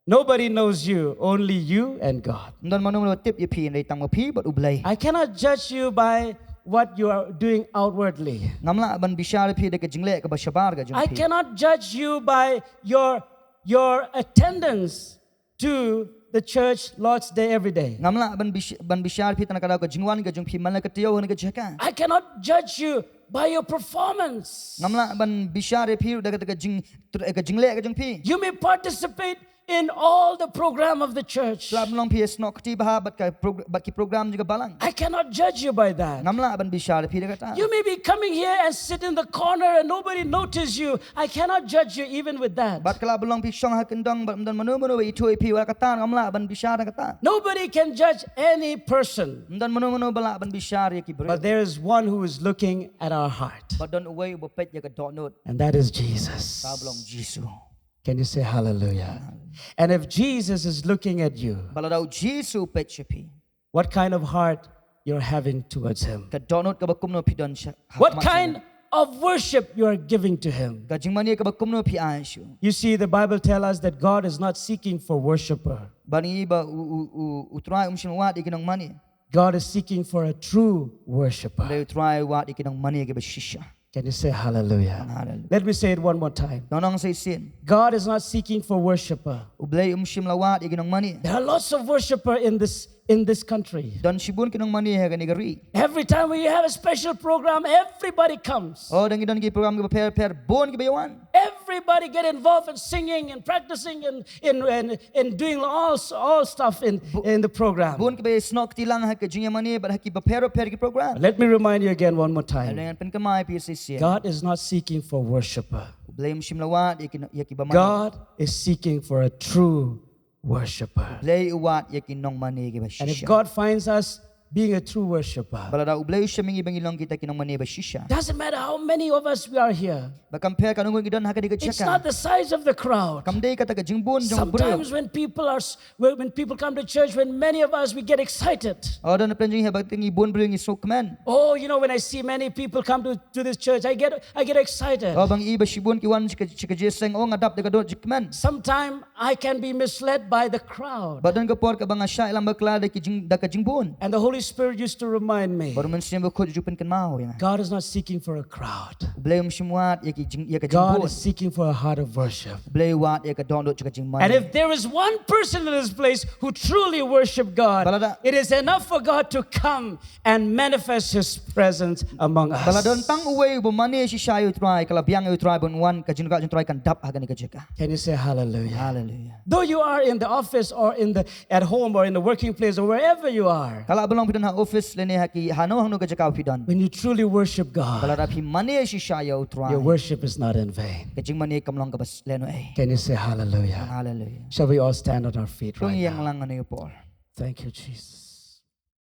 Nobody knows you, only you and God. Ym don mano mano ba tip ïa phi, hynrei tang ma phi bad U Blei. I cannot judge you by what you are doing outwardly. Ngam lah ban bishar ïa phi da ka jingleh kaba shabar ka jong phi. I cannot judge you by your, your attendance to the church Lord's Day every day. Ngam lah ban bish-, ban bishar ïa phi tang na ka daw ka jingwan ka jong phi man la ka taïew ha kane ka jaka. I cannot judge you by your performance. Ngam lah ban bishar ïa phi da kata ka jing, ka jingleh ka jong phi. You may participate in all the program of the church. Lah ban long phi ïasnoh kti bha bad ka prog-, bad ki program jong ka balang. I cannot judge you by that. Ngam lah ban bishar ïa phi da kata. You may be coming here and sit in the corner and nobody notice you. I cannot judge you even with that. Bad ka lah ban long phi shong ha kyndong bad ym don mano mano ba ithuh ïa phi, wat la kata ngam lah ban bishar da kata. Nobody can judge any person. Ym don mano mano ba lah ban bishar ïa ki briew. But there is one who is looking at our heart. Bad don uwei uba peit ïa ka dohnud. And that is Jesus. Uta u long u Jisu. Can you say hallelujah? Hallelujah. And if Jesus is looking at you, bad lada u Jisu u peit sha phi, what kind of heart you're having towards him? Ka dohnud kaba kumno phi don sha, ha khmat jong u? What kind of worship you are giving to him? Ka jingmane kaba kumno phi ai sha u? You see, the Bible tell us that God is not seeking for worshipper. Ba ngi ba u, u, u, u Trai um shym wad ïa ki nongmane. God is seeking for a true worshipper. Hynrei u Trai u wad ïa ki nongmane kiba shisha. Can you say hallelujah? Hallelujah. Let me say it one more time. Ngan ong sa shisien. God is not seeking for worshipper. U Blei um shym la wad ïa ki nongmane. There are lots of worshipper in this, in this country. Don shibun ki nongmane ha kane ka ri. Every time we have a special program, everybody comes. Oh, da ngi don ki program kiba pher pher, bun kiba ïa wan. Everybody get involved in singing and practicing and in, in, in doing all, all stuff in, in the program. Bun kiba ïasnoh kti lang ha ka jingïamane bad ha kiba pher bapher ki program. Let me remind you again one more time. Hynrei ngan pynkynmaw ïa phi sa shisien. God is not seeking for worshipper. U Blei um shym la wad ïa ki, ïa kiba mane. God is seeking for a true worshipper. U Blei u wad ïa ki nongmane kiba shisha. And if God finds us being a true worshipper, bad lada U Blei u shem ïa ngi ba ngi long kita ki nongmane ba shisha, doesn't matter how many of us we are here. Ba kam pher katno ngut ngi don ha kane ka jaka. It's not the size of the crowd. Kam dei kata ka jingbun jong u briew. Sometimes when people are s-, when, when people come to church, when many of us, we get excited. Oh, don na pdeng jong ngi haba ngi bun briew ngi sngewkmen. Oh, you know, when I see many people come to, to this church, I get, I get excited. Oh, ba ngi i ba shibun ki wan sha ka, sha ka jingïaseng, oh, nga dap da ka dohnud jingkmen. Sometimes I can be misled by the crowd. Bad don ka por kaba nga shah ïalam bakla da ki jing, da ka jingbun. And the Holy Spirit used to remind me, bad u Mynsiem Bakhuid u ju pynkynmaw ïa nga. God is not seeking for a crowd. U Blei um shym wad ïa ki jing, ïa ka jingbun. God is seeking for a heart of worship. U Blei u wad ïa ka dohnud jong ka jingmane. And if there is one person in this place who truly worship God, bad lada, it is enough for God to come and manifest his presence among us. Bad lada don tang uwei uba mane shisha ïa u Trai, ka la biang ïa u Trai ban wan, ka jingïaroh jong u Trai kan dap ha kane ka jaka. Can you say hallelujah? Hallelujah. Though you are in the office or in the, at home or in the working place or wherever you are, ka lah ban long phi don ha office lane ha ki, hano hano ka jaka ba phi don. When you truly worship God, bad lada phi mane shisha ïa u Trai, your worship is not in vain. Ka jingmane kam long kaba s-, lehnohei. Can you say hallelujah? Hallelujah. Shall we all stand on our feet right now? To ngin ïeng lang hangne ha por. Thank you, Jesus.